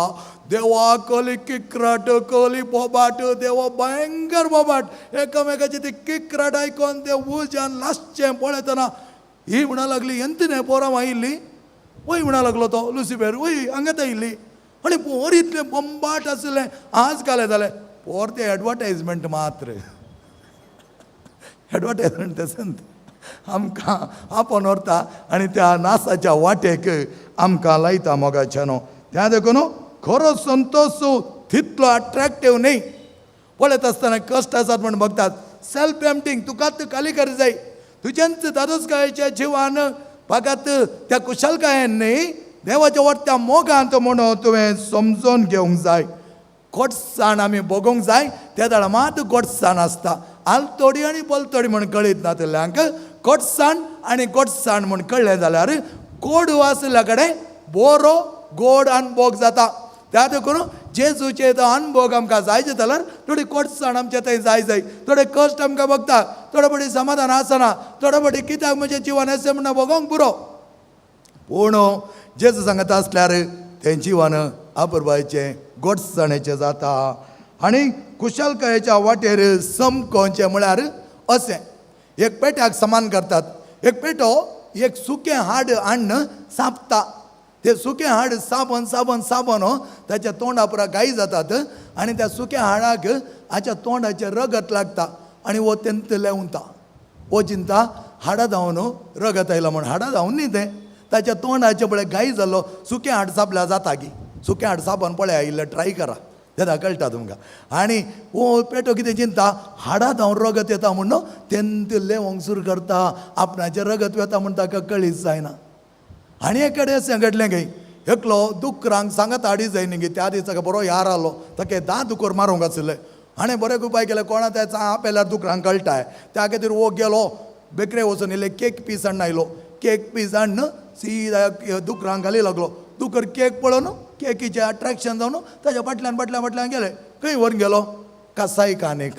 देवा कली किकराट कली बोबाट, देवा भयंकर बोबाट. एकामेकाचे ते किकराट आयकोन ते उज्यान लासचें पळयतना ही म्हणा लागली एंतने पोरां आयिल्ली. वय म्हणा लागलो तो लुसिफेर, वय हांगात आयिल्ली. आनी पोर इतलें बंबाट आसलें आज कालें जालें पोर तें एडवर्टायजमेंट मात्र, एडवर्टायजमेंट तशेंच आमकां आपोवन व्हरता आनी त्या नासाच्या वाटेक आमकां लायता मोगाच्या न्हू. त्या देखून खरो संतोश तितलो अट्रॅक्टीव न्ही. पळयत आसतना कश्ट आसात म्हूण बगतात. सेल्फ एम्पटींग तुकाच खाली कर जाय, तुजेंच दादोसकायेच्या जिवान फकत त्या कुशलकायेन न्ही, देवाच्या वरत्या मोगांत म्हणून तुवें समजून घेवंक जाय. गोडसाण आमी भोगोवंक जाय, त्या वेळार मात गोडसाण आसता. आलतोडी आनी पलतोडी म्हूण कळीत नातल्यांक गोडसाण आनी गोडसाण म्हूण कळ्ळें जाल्यार गोड आशिल्ल्या कडेन बरो गोड अनभोग जाता. त्या देखून जेजूचे तो अनभोग आमकां जाय जाल्यार थोडी गोडसाण आमचे थंय जाय जाय, थोडे कश्ट आमकां भोगता, थोडे फावटी समाधान आसना, थोडे फावटी कित्याक म्हजें जिवन अशें म्हणून भोगोवंक पुरो. पूण जेजू सांगता आसल्यार तें जिवन अपुरबायेचें गोडसाणेचें जाता. आनी कुशलकायेच्या वाटेर समकोवचें म्हळ्यार अशें एक पेट्याक समान करतात. एक पेटो एक सुकें हाड हाडून सापता, ते सुकें हाड साबण साबण साबण ताच्या तोंडा पुरा गाय जातात आनी त्या सुक्या हाडाक हाच्या तोंडाचें रगत लागता आनी हो तेंत लेवता. हो चिंता हाडा धांवन रगत आयलां म्हूण, हाडा धांवन न्ही तें ताच्या तोंडाचें पळय गाय जाल्लो. सुकें हाड सापल्यार जाता की सुकें हाड साबण पळय आयिल्लें ट्राय करा तेन्ना कळटा तुमकां. आनी हो पेटो कितें चिंता हाडा धांवन रगत येता म्हूण तेंत लेवंक सुरू करता, आपणाचें रगत वेता म्हूण ताका कळीत जायना. आनी एक कडेन अशें घडलें गे, एकलो दुकरांक सांगत हाडी जाय न्ही गे, त्या दिसा बरो यार आलो, ताका 10 दुकर मारूंक आशिल्ले. आनी बरें उपाय केले, कोणा त्या आपल्यार दुकरांक कळटाय त्या खातीर हो गेलो बेकरे वचून इल्ले केक पीस हाडून आयलो. केक पीस हाडून सीधा दुकरांक घाली लागलो. दुकर केक पळोवन केकीचें अट्रॅक्शन जावन ताच्या फाटल्यान फाटल्यान फाटल्यान गेले. खंय व्हरून गेलो कसाय कानेक.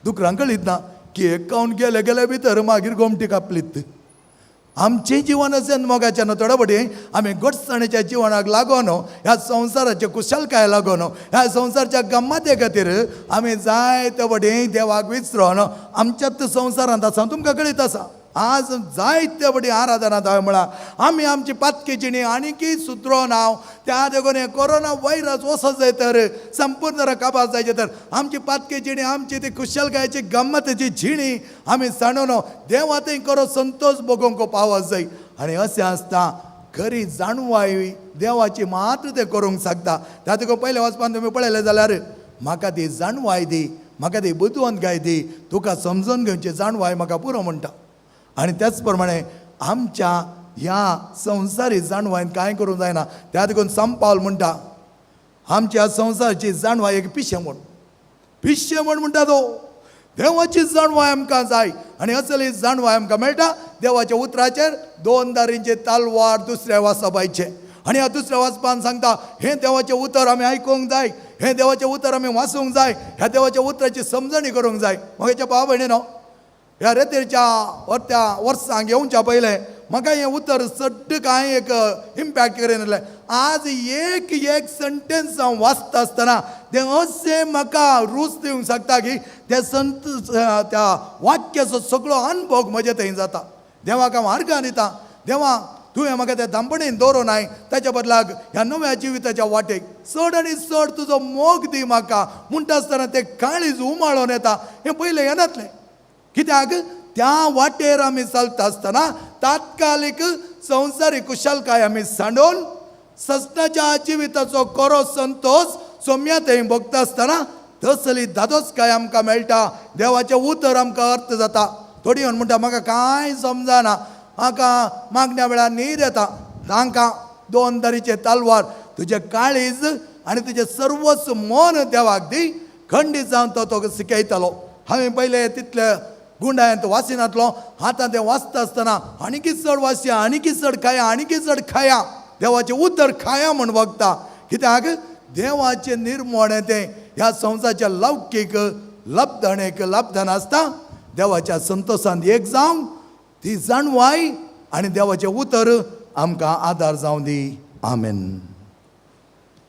दुकरांक कळीत ना केक खावन गेले गेले भितर मागीर गोमटी कापलीत. आमचें जिवन अशें मोगाचें न्हू, थोडे फावटी आमी गोडसाणेच्या जिवनाक लागून ह्या संवसाराचे कुशलकाय लागून ह्या संवसाराच्या गम्मते खातीर आमी जायते फावटी देवाक विसरोन आमच्याच संवसारांत आसा. तुमकां कळीत आसा आज जायते फावटी आराधनांत हांवें म्हळां आमी आमची पातकी जिणी आनीकय सुदरोन हांव त्या देखून हें कोरोना व्हायरस वचत जाय तर संपूर्ण काबार जायचें तर आमची पातकी जिणी आमची ती कुशलकायेची गम्मतेची जिणी आमी सांडून देवा थंय खरो संतोश भोगोवंक पावत जाय. आनी अशें आसता खरी जाणवाय देवाची मात्र तें करूंक शकता. त्या देखून पयलें वचपान तुमी पळयलें जाल्यार म्हाका ती जाणवाय दी, म्हाका ती बुदवंतकाय दी, तुका समजून घेवची जाणवाय म्हाका पुरो म्हणटा. आनी त्याच प्रमाणे आमच्या ह्या संवसारी जाणवायन कांय करूंक जायना. त्या देखून संपावल म्हणटा आमच्या संवसाराची जाणवाय एक पिशें म्हूण, पिशें म्हूण म्हणटा तो. देवाची जाणवाय आमकां जाय आनी असली जाणवाय आमकां मेळटा देवाच्या उतराचेर. 2 दारींचे तालवार दुसऱ्या वाचपाचें आनी ह्या दुसऱ्या वाचपान सांगता हें देवाचें उतर आमी आयकूंक जाय, हें देवाचें उतर आमी वाचूंक जाय, ह्या देवाच्या उतराची समजणी करूंक जाय. म्हज्या भाव भयणीनो, ह्या रेतीरच्या त्या वर्सांक येवच्या पयलें म्हाका हें उतर सट्ट कांय एक इम्पॅक्ट करिनासलें. आज एक एक सेंटेन्स हांव वाचता आसतना तें अशें म्हाका रूच दिवंक शकता की त्या संत त्या वाक्याचो सगळो अनुभव म्हजे थंय जाता. देवाक हांव आर्गां दिता, देवा तुवें म्हाका त्या धांपणीन दवरूं नाय, ताच्या बदलाक ह्या नव्या जिविताच्या वाटेक चड आनी चड तुजो मोग दी म्हाका म्हणटा आसतना तें काळीज उमाळोन येता. हें पयलें येनातलें, कित्याक त्या वाटेर आमी चलता आसतना तात्कालीक संवसारीक कुशलकाय आमी सांडून ससनाच्या जिविताचो खरो संतोश सोम्या थंय भोगता आसतना तसली दादोसकाय आमकां मेळटा. देवाचें उतर आमकां अर्थ जाता. थोडी म्हणटा म्हाका कांय समजना, म्हाका मागण्या वेळार न्हीद येता. तांकां दोन तरेचे तलवार, तुजें काळीज आनी तुजें सर्वस्व मन देवाक दी, खंडीत जावन तो तुका शिकयतलो. हांवें पयलें तितले गुंडायंत वासिनातलो, आतां तें वाचता आसतना आनीकी चड वाचया, आनीकी चड खाया, आनीकी चड खाया, देवाचें उतर खाया म्हूण वगता. कित्याक देवाचें निर्मोणें तें ह्या संवसाराच्या लौकीक लब्धणेक लब्धन आसता. देवाच्या संतोशान एक जावं ती जाणवाय आनी देवाचें उतर आमकां आदार जावं दी. आमेन.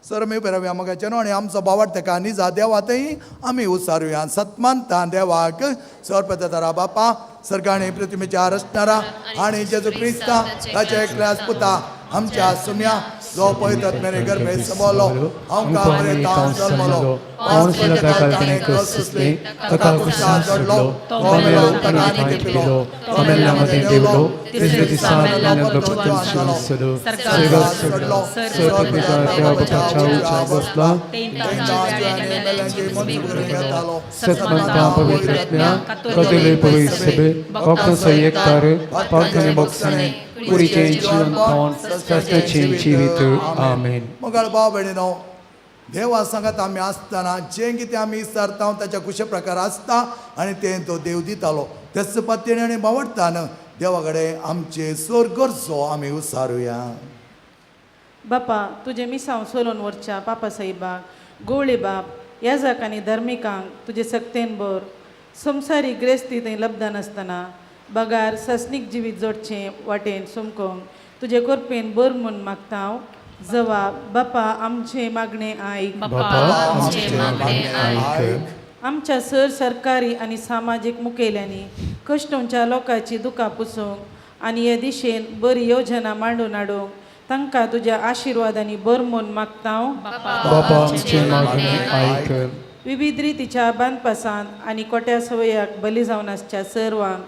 सर मी उबे रावया मोगाचें न्हू आनी आमचो बावाट तेका निजा देवा थंय आमी उसारुया. सतमानता देवाक सर्पतारा बापा सर्गाणी पृथ्वीच्या रचणारा आनी जेजू क्रिस्ता ताच्या एकल्यास पुता आमच्या सुम्या जो पळयतात मेरे गर्भे सबलो हांव बरयता जल्मलो ताका कुसान सोडलो, तो मेलो आनी थंय पिलो, तो मेल्ल्या मदें देवलो, तिसऱ्या दिसा मेल्ल्यांतलो परतून जिवन स्वर्गाक सोडलो, स्वर्ग पिता देवा बापाच्या उंचार बसला, सतमंता पवित्र आत्म्या, कदेले पवित्र सभे, भक्तांचो एकतार, पावथानी बोगसाणे, कुडीचें जिवन खावन शास्त्राचें जिवीत. आमेन. मोगाळ भाव भयणीनो, देवा सांगात आमी आसतना जें कितें आमी विचारता ताच्या कुशे प्रकार आसता आनी तें तो देव दितालो. तेच पत्तेन आनी बावडटान देवा कडेन आमचे सोर गरजो आमी उसारुया. बापा तुजें मिसांव सोलोन वरच्या पापा साहेबाक, गोवळे बाप, याजक आनी धार्मिकांक तुजे सक्तेन भर. संवसारीक ग्रेस्ती थंय लब्धन आसतना बगार ससनीक जिवीत जोडचें वाटेन सोमकोंक तुजे कोरपेन बर म्हूण मागता हांव. जवाब बापा आमचें मागणें आयक. बापा आमचें मागणें आयक. आमच्या सर सरकारी आनी सामाजीक मुखेल्यांनी कश्टोंच्या लोकांची दुकां पुसूंक आनी हे दिशेन बरी योजना मांडून हाडूंक तांकां तुज्या आशिर्वादांनी बर म्हूण मागता हांव. बापा आमचें मागणें आयक. विविध रितीच्या बांदपासांत आनी कोट्या सवयाक बली जावन आसच्या सर्वांक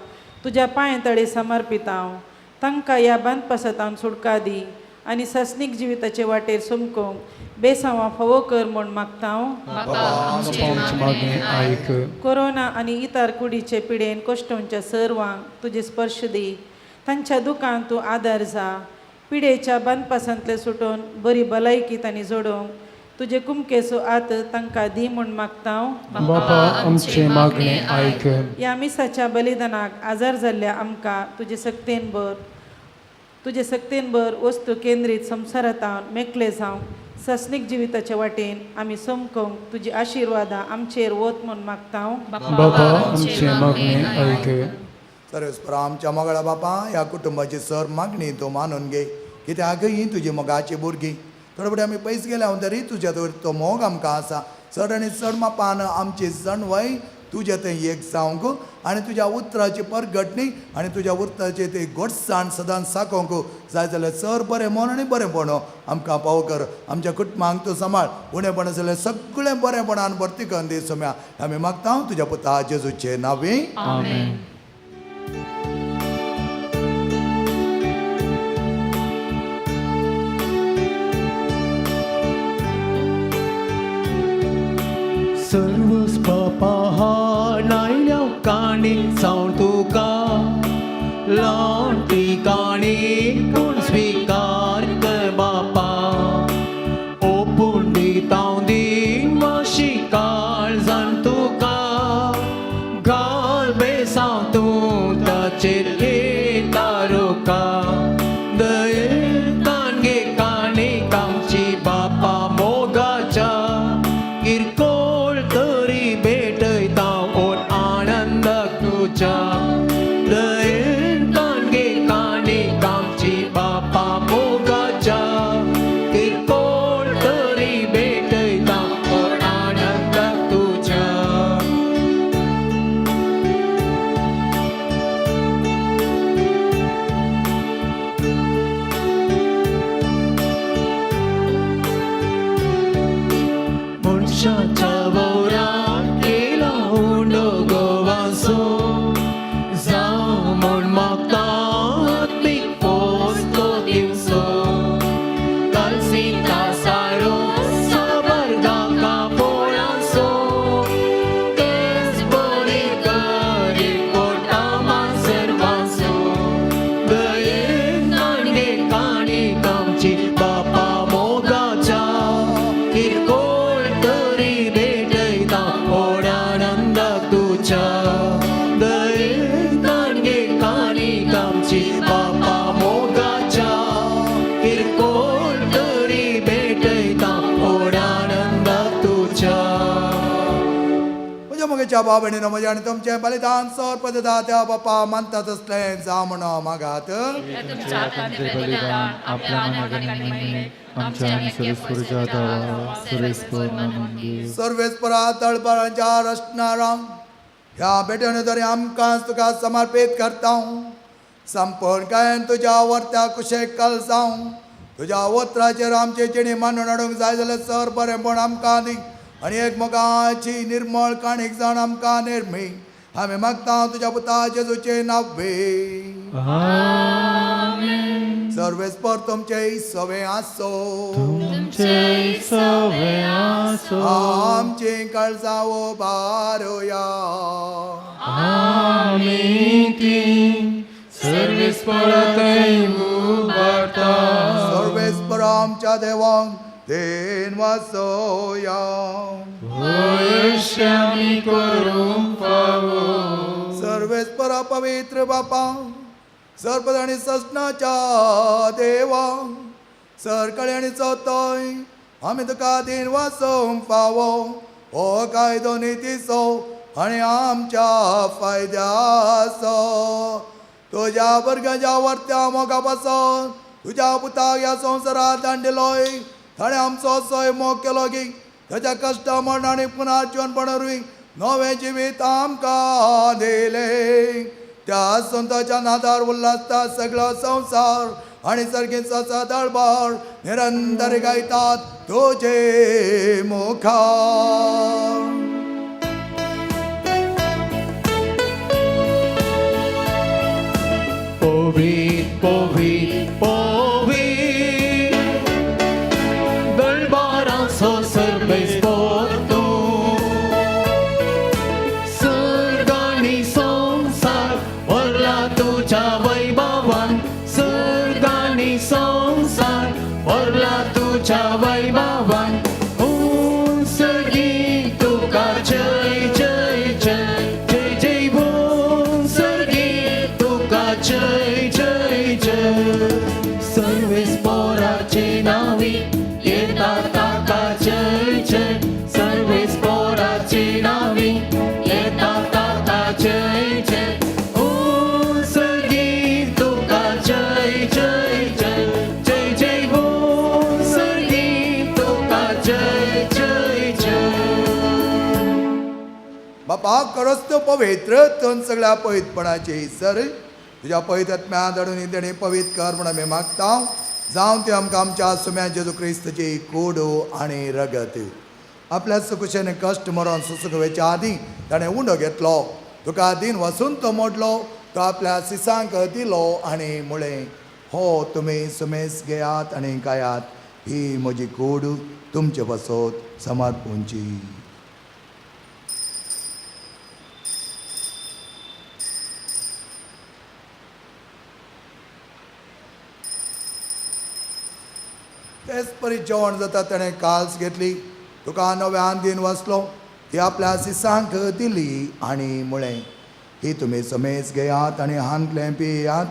तुज्या पांय तळे समर्पित हांव. तांकां ह्या बांदपासांत सुटका दी आनी ससनीक जिविताचे वाटेर सोमकोंक बेसांवां फावो कर म्हूण मागता हांव. बापा आमचें मागणें आयक. कोरोना आनी इतर कुडीचे पिडेन कश्टोंच्या सर्वांक तुजे स्पर्श दी, तांच्या दुकान तूं आदार जा. पिडेच्या बांदपासांतले सुटोवन बरी भलायकी तांणी जोडोवंक तुजे कुमकेचो आत तांकां दी म्हूण मागता हांव. बापा आमचें मागणें आयक. ह्या मिसाच्या बलिदानाक आजार जाल्ल्या आमकां तुजे सक्तेन भर, तुजे सक्तेन भर वस्तू केंद्रीत संवसारांत मेकळे जावंक ससनीक जिविताचे वाटेन आमी समकोंक तुजी आशिर्वादां आमचेर वत म्हूण मागता हांव. बापा आमचें मागणें आयक. सर्वेस्परा आमच्या मोगाळा बापा, ह्या कुटुंबाची सर मागणी तूं मानून घे, कित्याक ही तुजी मोगाची भुरगीं. थोडे फावटी आमी पयस गेल्या तरी तुज्या तो मोग आमकां आसा. चड आनी चड मापान आमची जाणवाय तुज्या थंय एक जावंक आनी तुज्या उतराची परगटणी आनी तुज्या उतराची ती गोडसाण सदांच साकोवंक जाय जाल्यार चड बरें मन आनी बरेंपण आमकां पाव कर. आमच्या कुटुंबांक तूं सांबाळ, उणेपण जाल्यार सगळें बरेंपणान भरती करून दी सोम्या. आमी मागता तुज्या पुता जेजूचे नांवे. आमेन. सर्वस पापा नायल्या काणी सावन तुका लावटी काणी कोण स्विकार कर बापा, ओपून दितांव दिन माशी काळजान तुका घाल बेसांव तूं ताचेर येता दयेन गे काणी आमची बापा मोगाच्या किरकोळ तरी भेटयता ओर आनंद तुज्या दयेन गे काणी आमची म्हज्या मोगेच्या भाव भयणीनो, म्हजें आनी तुमचें बलिदान सर पदता त्या बापा मानता तसलें जावं म्हणून मागात. तुमच्या हातांतलें बलिदान आपल्या मनाक आनी महिमेक आमच्या आनी सर्वेस्परच्या देवा सर्वेस्पर मानून घेवं. सर्वेस्परा तळपरांच्या रचणारां ह्या भेटवणे तरी आमकां तुका समर्पीत करता. संपूर्ण कायन तुज्या वर्त्या कुशेक कल जावं. तुज्या उतराचेर आमचे जिणी मानून हाडूंक जाय जाल्यार सर बरेंपण आमकां दी आनी एक मोगाची निर्मळ काणीक जावन आमकां निर्मी. आमी मागता तुज्या पुता जेजूचे नावे. सर्वेस्पर तुमचे सवे आसो. तुमचे सवे आसो. आमची काळजां उबारुया. आमी ती सर्वेस्परा थंय उबारता. सर्वेस्पर आमच्या देवाक देन वासोया. वयश्य आमी करूंक फावो. सर्वेस्परा पवित्र बापा, सर्पद आनी ससनाच्या देवा, सरकळे आनी चवथोय आमी तुका दिन वासोवंक फावो. हो कायदो नितीचो आनी आमच्या फायद्याचो. तुज्या भुरग्यांच्या वर्त्या मोगा पासून तुज्या पुताक ह्या संवसारांत धाडिल्लोय. ताणें आमचो असोय मोग केलो की ताच्या कश्ट मरण आनी पुनर्जीवनपणा वरवीं नवें जिवीत आमकां दिलें. त्या संताच्या नादार उल्हासता सगळो संवसार आनी सर्गेचा दळबार निरंतर गायतात तुजे मुखार. पवित पवित पवित दळबाराचो सर्वेस्पर तूं. सर्ग आनी संवसार भरला तुज्या वैभवान. सर्ग आनी संवसार भरला तुज्या वैभवान. उंचगी तुका जय जय जय जय जय उंचगी तुका जय जय जय. सर्वेस्पराचे नावी येता ताका जय जय. सर्वेस्पराचे नावी येता ताका जय जय. उंचगी तुका जय जय जय जय जय उंचगी तुका जय जय जय. बापा खरोच तूं पवित्र तूं सगळ्या पवित्रपणाची सर तुज्या पवित्र आत्म्या धाडून तेणी पवित्र कर म्हूण आमी मागता. जावं ती आमकां आमच्या सुम्या जेजू क्रिस्तची कूड आनी रगत. आपल्या सुकुशेन कश्ट मरोन सुसूंक वयच्या आदीं ताणें उंडो घेतलो, तुका दिन वसून तो मोडलो, तो आपल्या सिसांक दिलो आनी म्हळें, हो तुमी सुमेस घेयात आनी खायात, ही म्हजी कूड तुमचे पासत समर्पूंची. तेच परी जेवण जाता ताणें काल्स घेतली, तुका नव्यान दिन वाचलो, ती आपल्या सिसांक दिली आनी म्हळें, ही तुमी समेज घेयात आनी हांतलें पियात,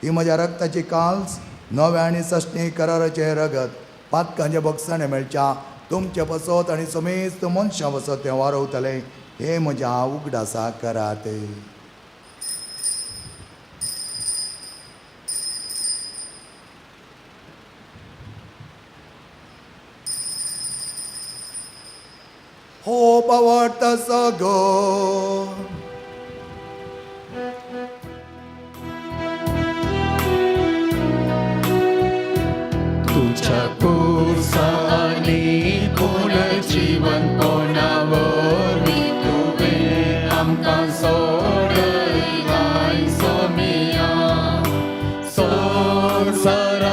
ही म्हज्या रक्ताची काल्स, नव्या आनी सश्णी कराराचें रगत, पातकांचे बक्षाणें मेळच्या तुमचे पसत आनी समेस्त मनशां पसत तें वारवतलें. हें म्हज्या उगडासा करात. हो पावट सगो तुझ्या कुसानी पुनर्जीवनपणावरवीं तुवें आमकां सोडयलाय सोमिया. संवसाराच्या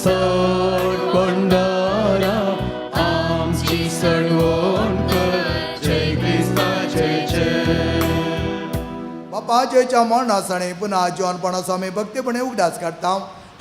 चडकोंडरा आमची सडवण कर. जय क्रिस्ता जय जय. बापाच्या मरणासाणे पुन्हा जिवनपणाचो आमी भक्तीपणे उगडास काडटा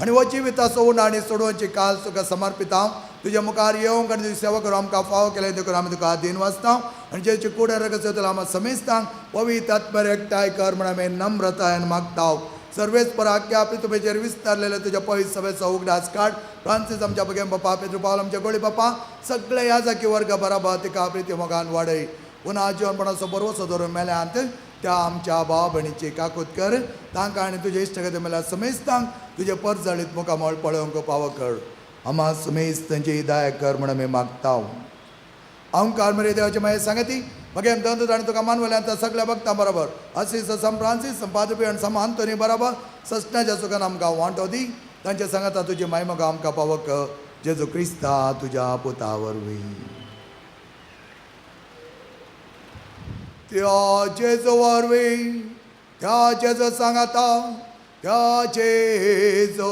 आनी हो जिविताचो उणो आनी सोडोवची काल तुका समर्पिता. तुज्या मुखार येवंक आनी तुजी सेवा करूं आमकां फावो केलें देखून आमी तुका दिन वाचता आनी जेची कुड रगत आमकां समेस्तांक पवित्र आत्म्यार एकठांय कर म्हण आमी नम्रतायेन मागता. सर्वेच पराख्या पृथ्वीचेर विस्तारलेले तुज्या पवित्र सभेचो उगडास काड. फ्रांसीस आमच्या बगेम बापा, पेद्रू पावल आमच्या गोळी बापा, सगळे ह्या जाकी वर्ग बराबर तिका प्रिती मोगान वाडय. पुन्हा जिवनपणाचो बरोसो धरून मेल्यांत त्या आमच्या भाव भयणीची काकूत कर. तांकां आनी तुजे इश्टगती मेल्या समेस्तांक तुजे परजळीत मुखामळ पळोवंक पावो कर. आमा समेस्त तांची दया कर म्हण आमी मागता. अंकार मरे देवाचे मागीर सांगती मगे दंत आनी तुका मानवल्यान त्या सगळ्या भक्तां बरोबर असिस सम फ्रांसीस पाद्री आनी सम आंतोनी बरोबर ससण्याच्या सुखान आमकां वांटो दी. तांचे सांगाता तुजी मायमोग आमकां पावक जेजू क्रिस्ता तुज्या पुता वरवीं. त्या जेजू वरवीं, त्या जेजू सांगाता, त्या जेजू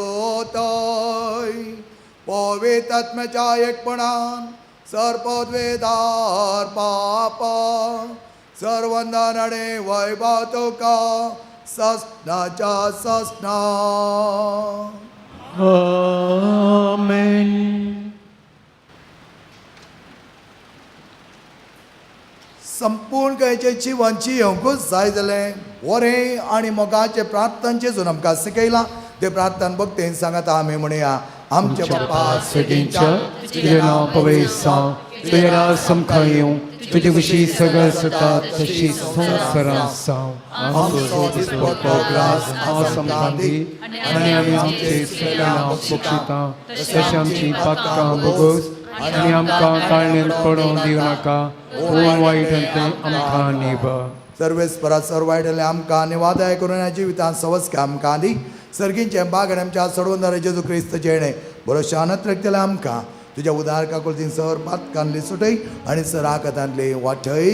तय पवित्र आत्म्याच्या एकपणान सर्पद्वेदार पापा सर्वंदन आनी वैभव तुका ससनाच्या ससना. आमेन. संपूर्ण कांयचें जिवन जियोवंकूच जाय जालें बरें आनी मोगाचें प्रार्थन जेजून आमकां शिकयलां. ते प्रार्थन भक्तेन सांगाता आमी म्हणया. आमच्या बापा सगळींच्या तुजें नांव पवित्र जावं, तुजें राज आमकां येवं, तुजी खुशी सगळ्या जाता तशी संवसारांत जावं. आमचो दिसपट्टो ग्रास आज आमकां दी आनी आमी आमचे सगळ्या बक्षिता तशें आमची पातकां भोगोस आनी आमकां काळणेन पडोवंक दिवं नाका, पूण वायटांतलें आमकां निभाय. सर्वेस्परा सर्व वायटले आमकां निवादाय करून ह्या जिवितांत सवस्के आमकां दी. सर्गींचे बागड आमच्या सोडवणारे जेजू क्रिस्त जेणे बरो शानत रखतले आमकां तुज्या उदार काकुळतीन सर पातकांतली सुटय आनी सर आकातांतली वाटय.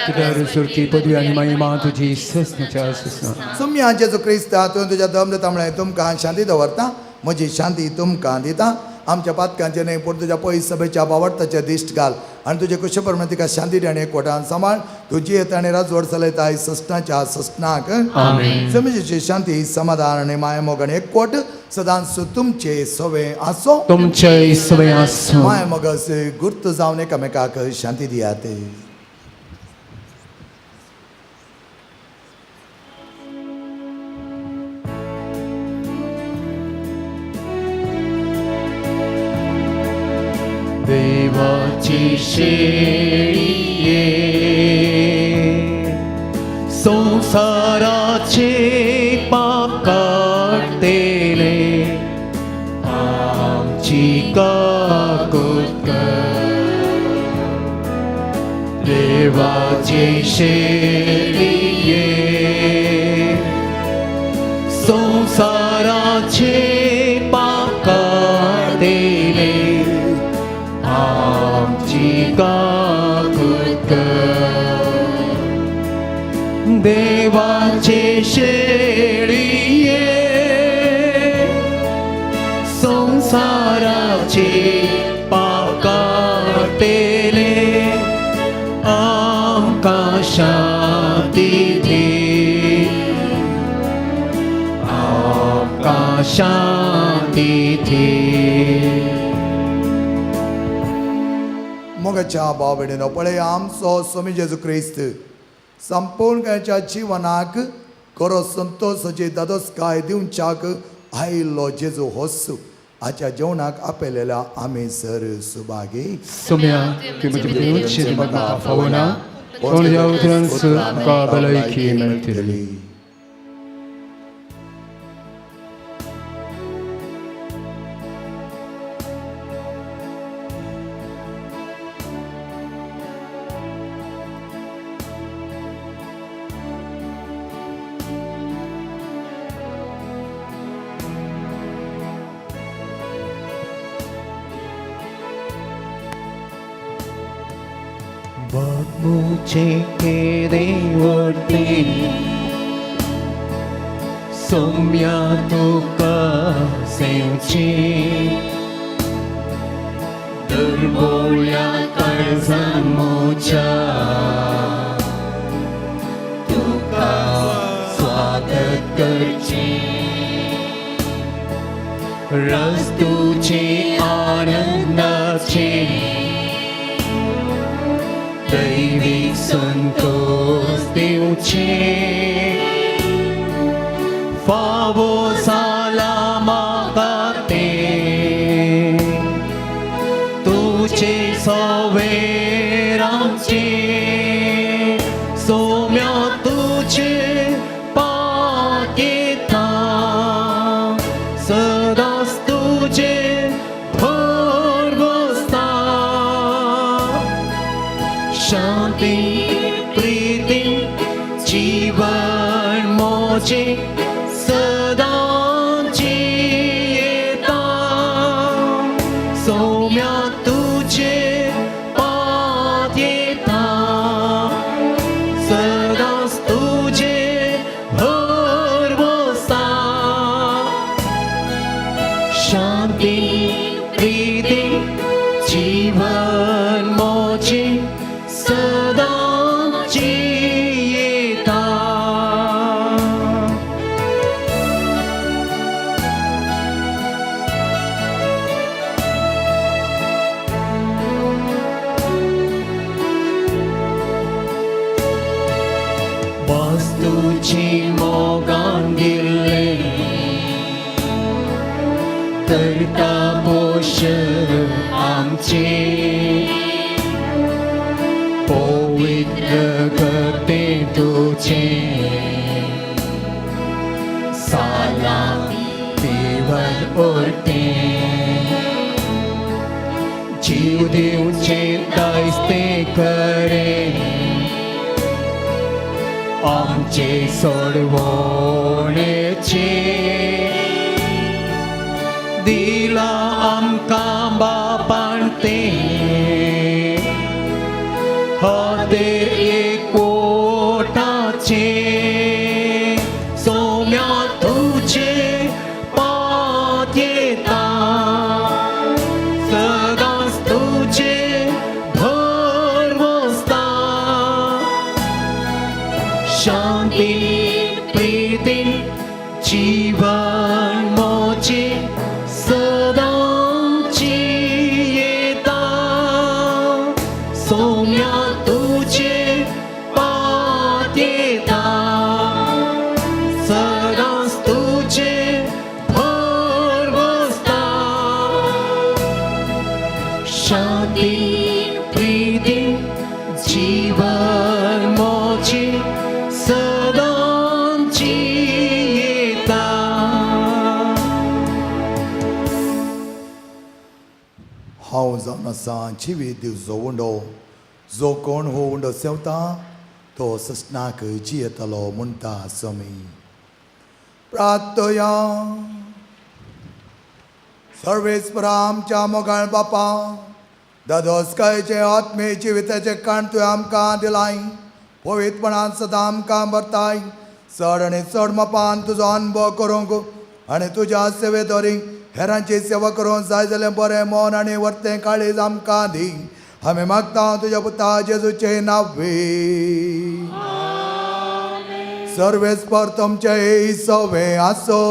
कित्याक सुरकी पदवी आनी महिमा तुजी ससनाच्या ससना. सुम्या जेजू क्रिस्त तुवें तुज्या दम दिता म्हळें तुमकां शांती दवरता, म्हजी शांती तुमकां दिता. आमच्या पातकांचे न्हय पूण तुज्या पयस सभेच्या बावडताचे दिश्ट घाल आनी तुजे कुशे प्रमाणे तिका शांती दी आनी एकवटान सांबाळ. तुजी येता आनी राजवड चलयता ससनाच्या ससनाक. आमेन. समजेची शांती समाधान आनी मायमोग आनी एकवट सदांच तुमचे सवे आसो. तुमचे सवय आसूं. मायमोग गुर्त जावन एकामेकाक शांती दियात. देवाची शेळये संसाराचे पाप काडतेले आमची काकूत कर. देवाची शेळये संसाराचे पाप काडतेले आमची काकूत कर. देवाचे शेळये संसाराचे पाप काडतेले आमकां शांती दी, आमकां शांती दी. मोगाच्या भाव भयणीनो पळय आमचो स्वामी जेजू क्रिस्त संपूर्ण कांयच्या जिवनाक खरो संतोषाची दादोसकाय दिवच्याक आयिल्लो जेजू होस हाच्या जेवणाक आपयलेल्या आमी सर सुभागी. सोम्या तुवें म्हजे भितर म्हाका फावना, पूण ह्या उतरान म्हाका भलायकी मेळटली. बाबूचे केदेवटे सौम्या तुका सेवचे दुर्बोळ्या काळजांमोच्या तुका स्वागत करचे रस तुझे आनंदाचे दैवी संतोष दिवचे फावो जाला म्हाका ते तुझे सवेरांचे. मोची सदांची येता सोम्या तुजे पात येता सदांच तुजे भर बसता शांती प्रीती जीवन मोची सदांची येता. वास्तूची मोगान दिल्ले करता पोशण आमचे पवित्र करते तुझे साला देवन उरते जीव दिवचे दायज ते करे आमचे सोडवणेचे दिला आमकां बापान ते हदेर एकवटाचे सोम्या तुजे पात येता सदांच तुजे भर बसता शांती प्रीती जीवन मोची सदांची येता सोम्या तुजे पात येता सदांच तुजे भर बसता शांती प्रीती जीवन मोची सदांची येता. हांव जावन आसा जिवीत दिवचो उंडो जो कोण हो उंडो सेवता तो सस्नाक जियेतलो म्हणटा समी. प्रार्थया. सर्वेस्परा आमच्या मोगाळ बापा दादोसकायचे आत्मे जिविताचे काण तुवें आमकां दिलाय पवित्रपणान सदां आमकां भरताय चड आनी चड मापान तुजो अनुभव करूंक आनी तुज्या सेवेदोरी हेरांची सेवा करूंक जाय जाल्यार बरें मन आनी वर्तें काळीज आमकां दी. आमी मागता तुज्या पुता जेजूचे नांवे. सर्वेस्पर तुमचे सवे आसो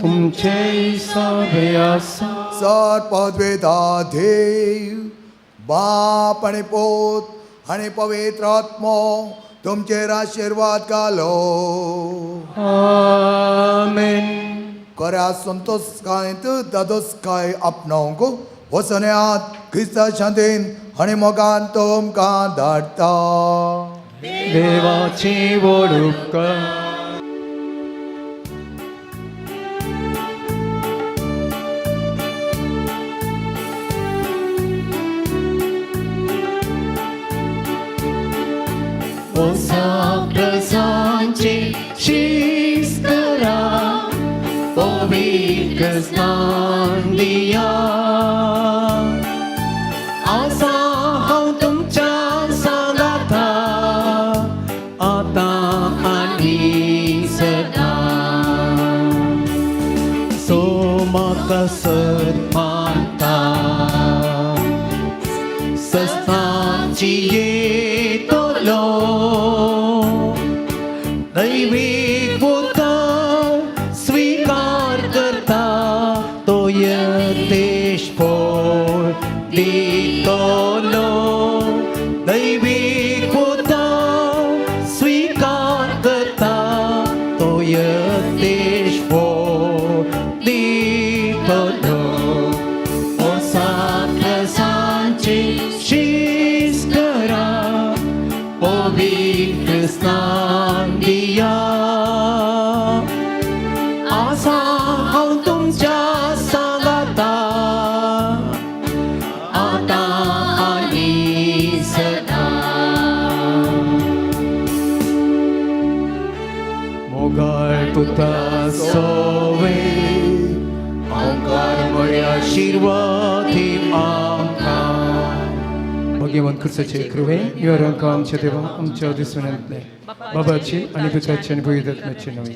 तुमचे सवे आसा. सर पदवेदा देव बाप आनी पूत आनी पवित्र आत्मो तुमचेर आशिर्वाद घालो. आमेन. खऱ्या संतोषकायेंत दादोसकाय आपणावंक वसन्यात क्रिस्ता शांतीन आनी मोगान तुमकां धाडटा. देवाची व्हड उपकार. प्रसांचे शीस करा पवित्र स्नान दिया आसा हांव तुमच्या सांगाता आतां आनी सदां. सो म्हाका सद मानता सस्नाची येतलो दैवीक उतर स्वीकार करता तो यतेश फोळ दितलो दैवीक उतर स्वीकार करता तो यतेश फोळ दितलो. ओसाप्रसांचे शीस करा पवित्र स्नान दिया आसा हांव तुमच्या सांगाता आतां आनी सदां. मोगाळ पुता सोवे ओंकार म्हळे आशिर्वाद दी आमकां. भगवान क्रिस्ताचे कृपे निवारण आमच्या देवा आमच्या दिसून येतलें बाबाची आनी पुताची आनी पवित्र आत्म्याची नवी.